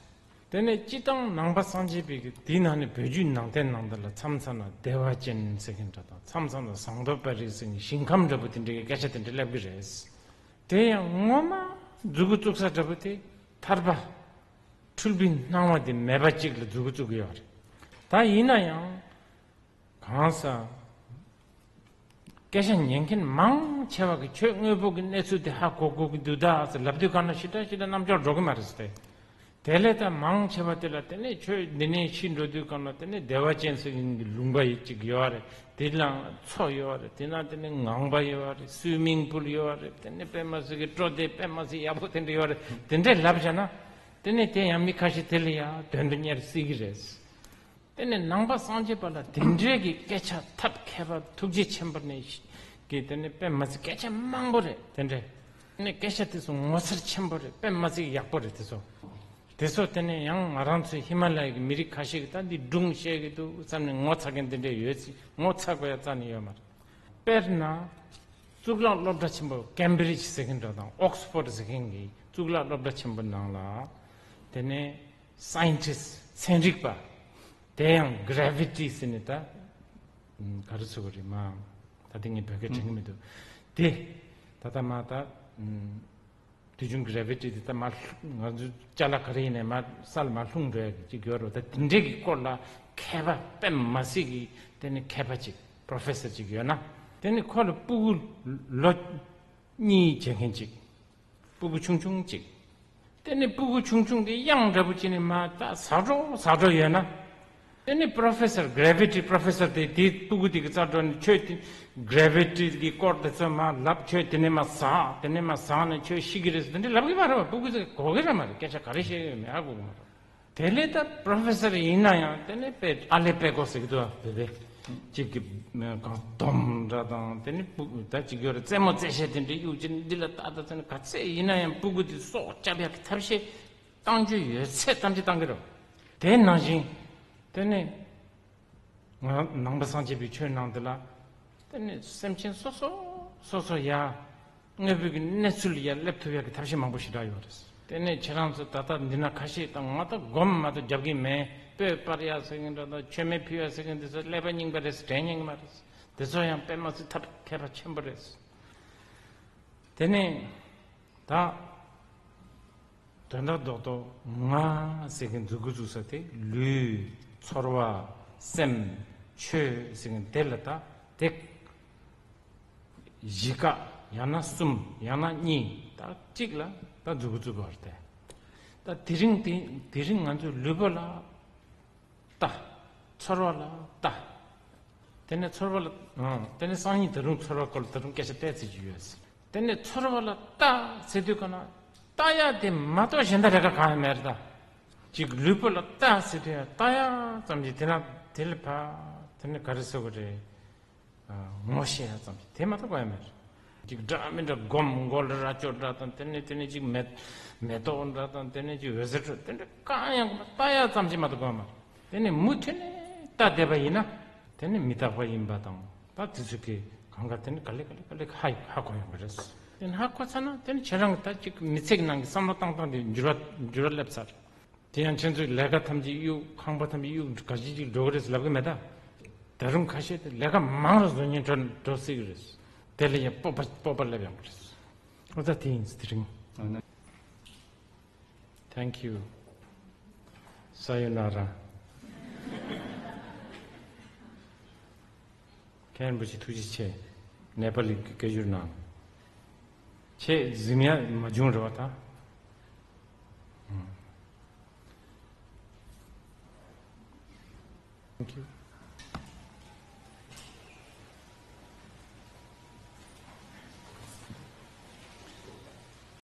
དེ་ནས་སྤྱིར་བཏང་ནང་པ་སངས་རྒྱས་པའི་གི་དེའི་ནང་ནས་བོད་བརྒྱུད་ནང་བསྟན་ནང་དུ་ལ་མཚམས་མཚམས་ལ་བདེ་བ་ཅན་ཟེར་མཁན་འདྲ་དང་། མཚམས་མཚམས་ལ་ཟངས་མདོག་དཔལ་རི་ཟེར་མཁན་ཞིང་ཁམས་འདྲ་པོ་དེ་འདྲའི་གི་སྐད་ཆ་དེ་འདྲ་སླེབས་ཀྱི་རེད། དེ་ཡང་ངོ་མ་མཛུབ་གུ་བཙུགས་ས་འདྲ་པོ་དེ་ཐར་པ། འཁྲུལ་པའི་སྣང་བ་དེ་མེད་པ་ཅིག་ལ་མཛུབ་གུ་བཙུགས་ཀྱི་ཡོད་རེད། ད་ཡིན་ན་ཡང་གང་ཟག་སྐད་ཆ་ཉན་མཁན་མང་ཆེ་བ་གིས་ཁྱོད་དངོས་པོ་གི་གནས་ཚུལ་དེ་ཧ་གོ་གོ་གི་འདུག་ད་ཟེར་ལབ་དུས་གང་ན་ཞེ་དྲག་ཞེ་དྲག་རྣམ་འགྱུར་འགྲོ་གི་མ་རེད་ཟེར་ཏེ། དེ་ལས་ད་མང་ཆེ་བ་དེ་ལ་དེ་ནས་ཁྱོད་འདི་ནས་ཤི་འགྲོ་དུས་གང་ན་དེ་ནས་བདེ་བ་ཅན་ཟེར་མཁན་གྱི་ལུང་པ་ཡི་ཅིག་ཡོད་རེད། དེ་ལ་མཚོ་ཡོད་རེད། དེ་ན་དེ་ནས་ངང་པ་ཡོད་རེད། སུའི་མིང་པུལ་ཡོད་རེད། དེ་ནས་དཔེ་མ་སྲིད་ཀྱི་སྤྲོ་བདེ་དཔེ་མ་སྲིད་ཡག་པོ་དེ་འདྲ་ཡོད་རེད། དེ་འདྲས་ལབ་བྱས་ན། དེ་ནས་དེ་ཡང་མི་ཁ་ཤས་དེ་ལ་ཡང་དོན་དུ་གཉེར་སྲིད་ཀྱི་རེད། དེ་ནས་ནང་པ་སངས་རྒྱས་པ་ལ་དེ་འདྲའི་གི་སྐད་ཆ་ཐབས་མཁས་པ་ཐུགས་རྗེ་ཆེན་པོ་ནས་གི་དེ་ནས་དཔེ་མ་སྲིད་སྐད་ཆ་མང་པོ་རེད། དེ་འདྲས་དེ་ནས་སྐད་ཆ་དེ་ཚོ་ངོ་མཚར་ཆེན་པོ་རེད། དཔེ་མ་སྲིད་ཡག་པོ་རེད། དེ་ཚོ་དེ་ཚོ་དེ་ནས་ཡང་ང་རང་ཚོའི་ཧི་མ་ལ་ཡའི་གི་མི་རིགས་ཁ་ཤས་ཀྱིས་ད་འདི་སྒྲུང་བཤད་ཀྱི་འདུག་བསམ་ནས་ངོ་ཚ་མཁན་དེ་འདྲས་ཡོད་ཅིག། ངོ་ཚ་དགོས་ཡ་རྩ་ནས་ཡོད་མ་རེད། དཔེར་ན། གཙུག་ལག་སློབ་གྲྭ་ཆེན་པོ་ཀེམ་བི་རིཇ་ཟེར་མཁན་འདྲ་དང་ཨོག་སི་ཕོར་ཌི་ཟེར་མཁན་གྱི་གཙུག་ལག་སློབ་གྲྭ་ཆེན་པོ་ནང་ལ། དེ་ནས་སའིན་ཊིསི་ཊི་ཚན་རིག་པ། དེ་ཡང་གི་རེ་ཝི་ཊི་ཟེར་ནས་ད་ག་རེ་ཟེར་དགོས་རེད་མ། ད་དེ་ངས་བོད་སྐད་དྲན་གྱི་མི་འདུག། དེ་ད་ལྟ་མ་ད། དུས་རྒྱུན་གྱི་གི་རེ་ཝི་ཊི་དེ་ད་མར་ལྷུང་། ང་ཚོའི་ཅ་ལག་ག་རེ་ཡིན་ནའི་མར་ས་ལ་མར་ལྷུང་འགྲོ་ཡ་གི་ཅིག་ཡོད་རེད། ད་དེ་འདྲས་ཀྱི་སྐོར་ལ་མཁས་པ་དཔེ་མ་སྲིད་ཀྱི་དེ་ནི་མཁས་པ་ཅིག་པོ་རོ་ཕེ་སར་ཅིག་ཡོད་ན། དེ་ནི་ཁོ་ལ་སྤུ་གུ་ལོ་གཉིས་བྱེད་མཁན་ཅིག། སྤུ་གུ་ཆུང་ཆུང་ཅིག། དེ་ནི་སྤུ་གུ་ཆུང་ཆུང་དེ་གཡང་འདྲ་པོ་ཅིག་ནི་མར་ད་ཟག་འགྲོ་ཟག་འགྲོ་ཡོད་ན། དེ་ནི་པོ་རོ་ཕེ་སར། གི་རེ་ཝི་ཊི་པོ་རོ་ཕེ་སར་དེ་དེའི་སྤུ་གུ་དེ་གི་རྩར་འགྲོ་ནས་ཁྱོད་དེ་གི་རེ་ཝི་ཊི་གི་སྐོར་དེ་ཚོ་མར་ལབ། ཁྱོད་དེ་ནས་མར་ཟག། དེ་ནས་མར་ཟག་ནས་ཁྱོད་ཤི་གི་རེད་ཟེར་དེ་འདྲ་ལབ་གི་མ་རེད་པ། སྤུ་གུ་ཚོས་གོ་གི་རེད་མ་རེད། སྐད་ཆ་ག་རེ་བཤད་ཡོད་མེད་ཧ་གོ་གི་མ་རེད། དེ་ལས་ད་པོ་རོ་ཕེ་སར་ཡིན་ན་ཡང་དེ་ནས་དཔེ་ཨ་ལེ་དཔེ་ཀོ་ཟེར་གི་འདུག་པ། བོད་པའི་གཅིག་གི་གང་དོམ་འདྲ་དང་། དེ་ནས་སྤུ་གུ་ད་གཅིག་ཡོད་རེད། རྩེད་མོ་རྩེ་བྱེད་དེ་འདྲ་གཡུག་ཅིག་འདི་ལ་ལྟ་ད་ཟེར་ནས་ག་ཚད་ཡིན་ན་ཡང་སྤུ་གུ་དེ་སྲོག་སྐྱབས་ཡག་གི་ཐབས་ཤེས་བཏང་རྒྱུ་ཡོད་ཚད་ཐམས་ཅད་བཏང་གི་རེད། དེ་ནང་བཞིན་དེ་ནས་ང་ནང་པ་སངས་རྒྱས་པའི་ཆོས་ནང་དེ་ལ་དེ་ནས་སེམས་ཅན་སོ་སོ་སོ་སོ་ཡ་དངོས་པོའི་གི་གནས་ཚུལ་ཡ་སླེབས་ཐུབ་ཡག་གི་ཐབས་ཤེས་མང་པོ་ཞེ་དྲག་ཡོད་རེད། དེ་ནས་ཁྱེད་རང་ཚོ་ད་ལྟ་འདི་ན་ཁ་ཤས་དང་ང་ད་སྒོམ་མ་གཏོགས་རྒྱབ་ཀྱི་མེད། སྤོས་སྤར་ཡག་ཟེར་མཁན་འདྲ་དང་མཆོད་མེ་ཕུལ་ཡག་ཟེར་མཁན་འདི་ཚོ་ཀླད་པ་རྙིང་པ་རེད། དྲན་མཁན་གྱི་མ་རེད། དེ་ཚོ་ཡང་དཔེ་མ་སྲིད་ཐབས་མཁས་པ་ཆེན་པོ་རེད། དེ་ནས་ད་དོན་དག་རྡོག་རྡོག་ང་ཟེར་མཁན་མཛུབ་གུ་བཙུགས་ས་དེ་ལུས། ཚོར་བ། སེམས། ཆོས་ཟེར་མཁན་དེ་ལ་ད་དེ་བཞི་ཀ་ཡང་ན་གསུམ་ཡང་ན་གཉིས་ད་གཅིག་ལ་ད་མཛུབ་གུ་བཙུགས་པ་རེད་དེ། ད་དེ་རིང་དེ་དེ་རིང་ང་ཚོའི་ལུས་པོ་ལ་ལྟ། ཚོར་བ་ལ་ལྟ། དེ་ནས་ཚོར་བ་ལ། ཨང་། དེ་ནས་སང་ཉིན་ད་རུང་ཚོར་བ་སྐོར་ལ་ད་རུང་སྐད་ཆ་བལྟས་ཚེ་ཅི་ཡོད་ཟེར། དེ་ནས་ཚོར་བ་ལ་ལྟ་ཟེར་དུས་ག་ན་ལྟ་ཡག་དེ་མ་གཏོགས་གཞན་དག་རེ་ག་གང་ཡང་མེད་རེད་ད། ཅིག་ལུས་པོ་ལ་ལྟ་ཟེར་དུས་ཡང་ལྟ་ཡག་ཙམ་གྱིས་དེ་ན་དེ་ལ་ཕ་དེ་ནས་ག་རེ་ཟེར་དགོས་རེད། ངོ་ཤེས་ཡ་ཙམ་ཞིག་དེ་མ་གཏོགས་གང་ཡང་མེད། ཅིག་འདྲ་མི་འདྲ་སྒོམ་མགོ་ལ་རྭ་ཅོ་འདྲ་དང་། དེ་ནས་དེ་ནས་ཅིག་མེ་མེ་ཏོག་འདྲ་དང་། དེ་ནས་ཅིག་འོད་ཟེར་འཕྲོ་དེ་འདྲ་གང་ཡང་ལྟ་ཡ་ཙམ་ཞིག་མ་གཏོགས་གང་ཡང་མེད། དེ་ནས་མུ་མཐུད་ནས་ལྟ་བསྡད་པ་ཡིན་ན་དེ་ནས་མི་རྟག་པ་ཡིན་པ་དང་། ད་དེ་ཚོ་གི་གང་ག་དེ་ནས་ག་ལེ་ག་ལེ་ག་ལེ་ཧ་ཧ་གོ་ཡོང་གི་རེད། དེ་ནས་ཧ་གོ་ཚར་ན་དེ་ནས་ཁྱེད་རང་གི་ད་ཅིག་མི་ཚེ་གི་ནང་གི་བསམ་བློ་བཏང་སྟངས་དེ་འགྱུར་བ་འགྱུར་བ་སླེབས་ཚར། དེ་ཡང་ཁྱེད་ཚོས་ལས་ཀ་ཐམས་ཅད་གཡུག། ཁང་པ་ཐམས་ཅད་གཡུག། ག་ཅི་ཅིག་འགྲོ་གི་རེད་ཟེར་ལབ་གི་མེད་ད། ད་རུང་ཁ་ཤས་དེ་ལས་ཀ་མང་རུ་བཟོ་མཁན་འགྲོ་འགྲོ་སྲིད་ཀྱི་རེད། དེ་ལ་ཡང་སྤོབས་པ་སྤོབས་པ་སླེབས་ཡོང་གི་རེད། ཨོ་ད་དེ་ཡིན་དེ་རིང་། Thank you. Sayonara. མཁན་རིན་པོ་ཆེ་ཐུགས་རྗེ་ཆེ། ནེ་པ་ལི་སྐད་སྒྱུར་གནང་། ཆེས་གཟིམ་ཡ་མ་བྱུང་རེད་བ་ད། Thank you.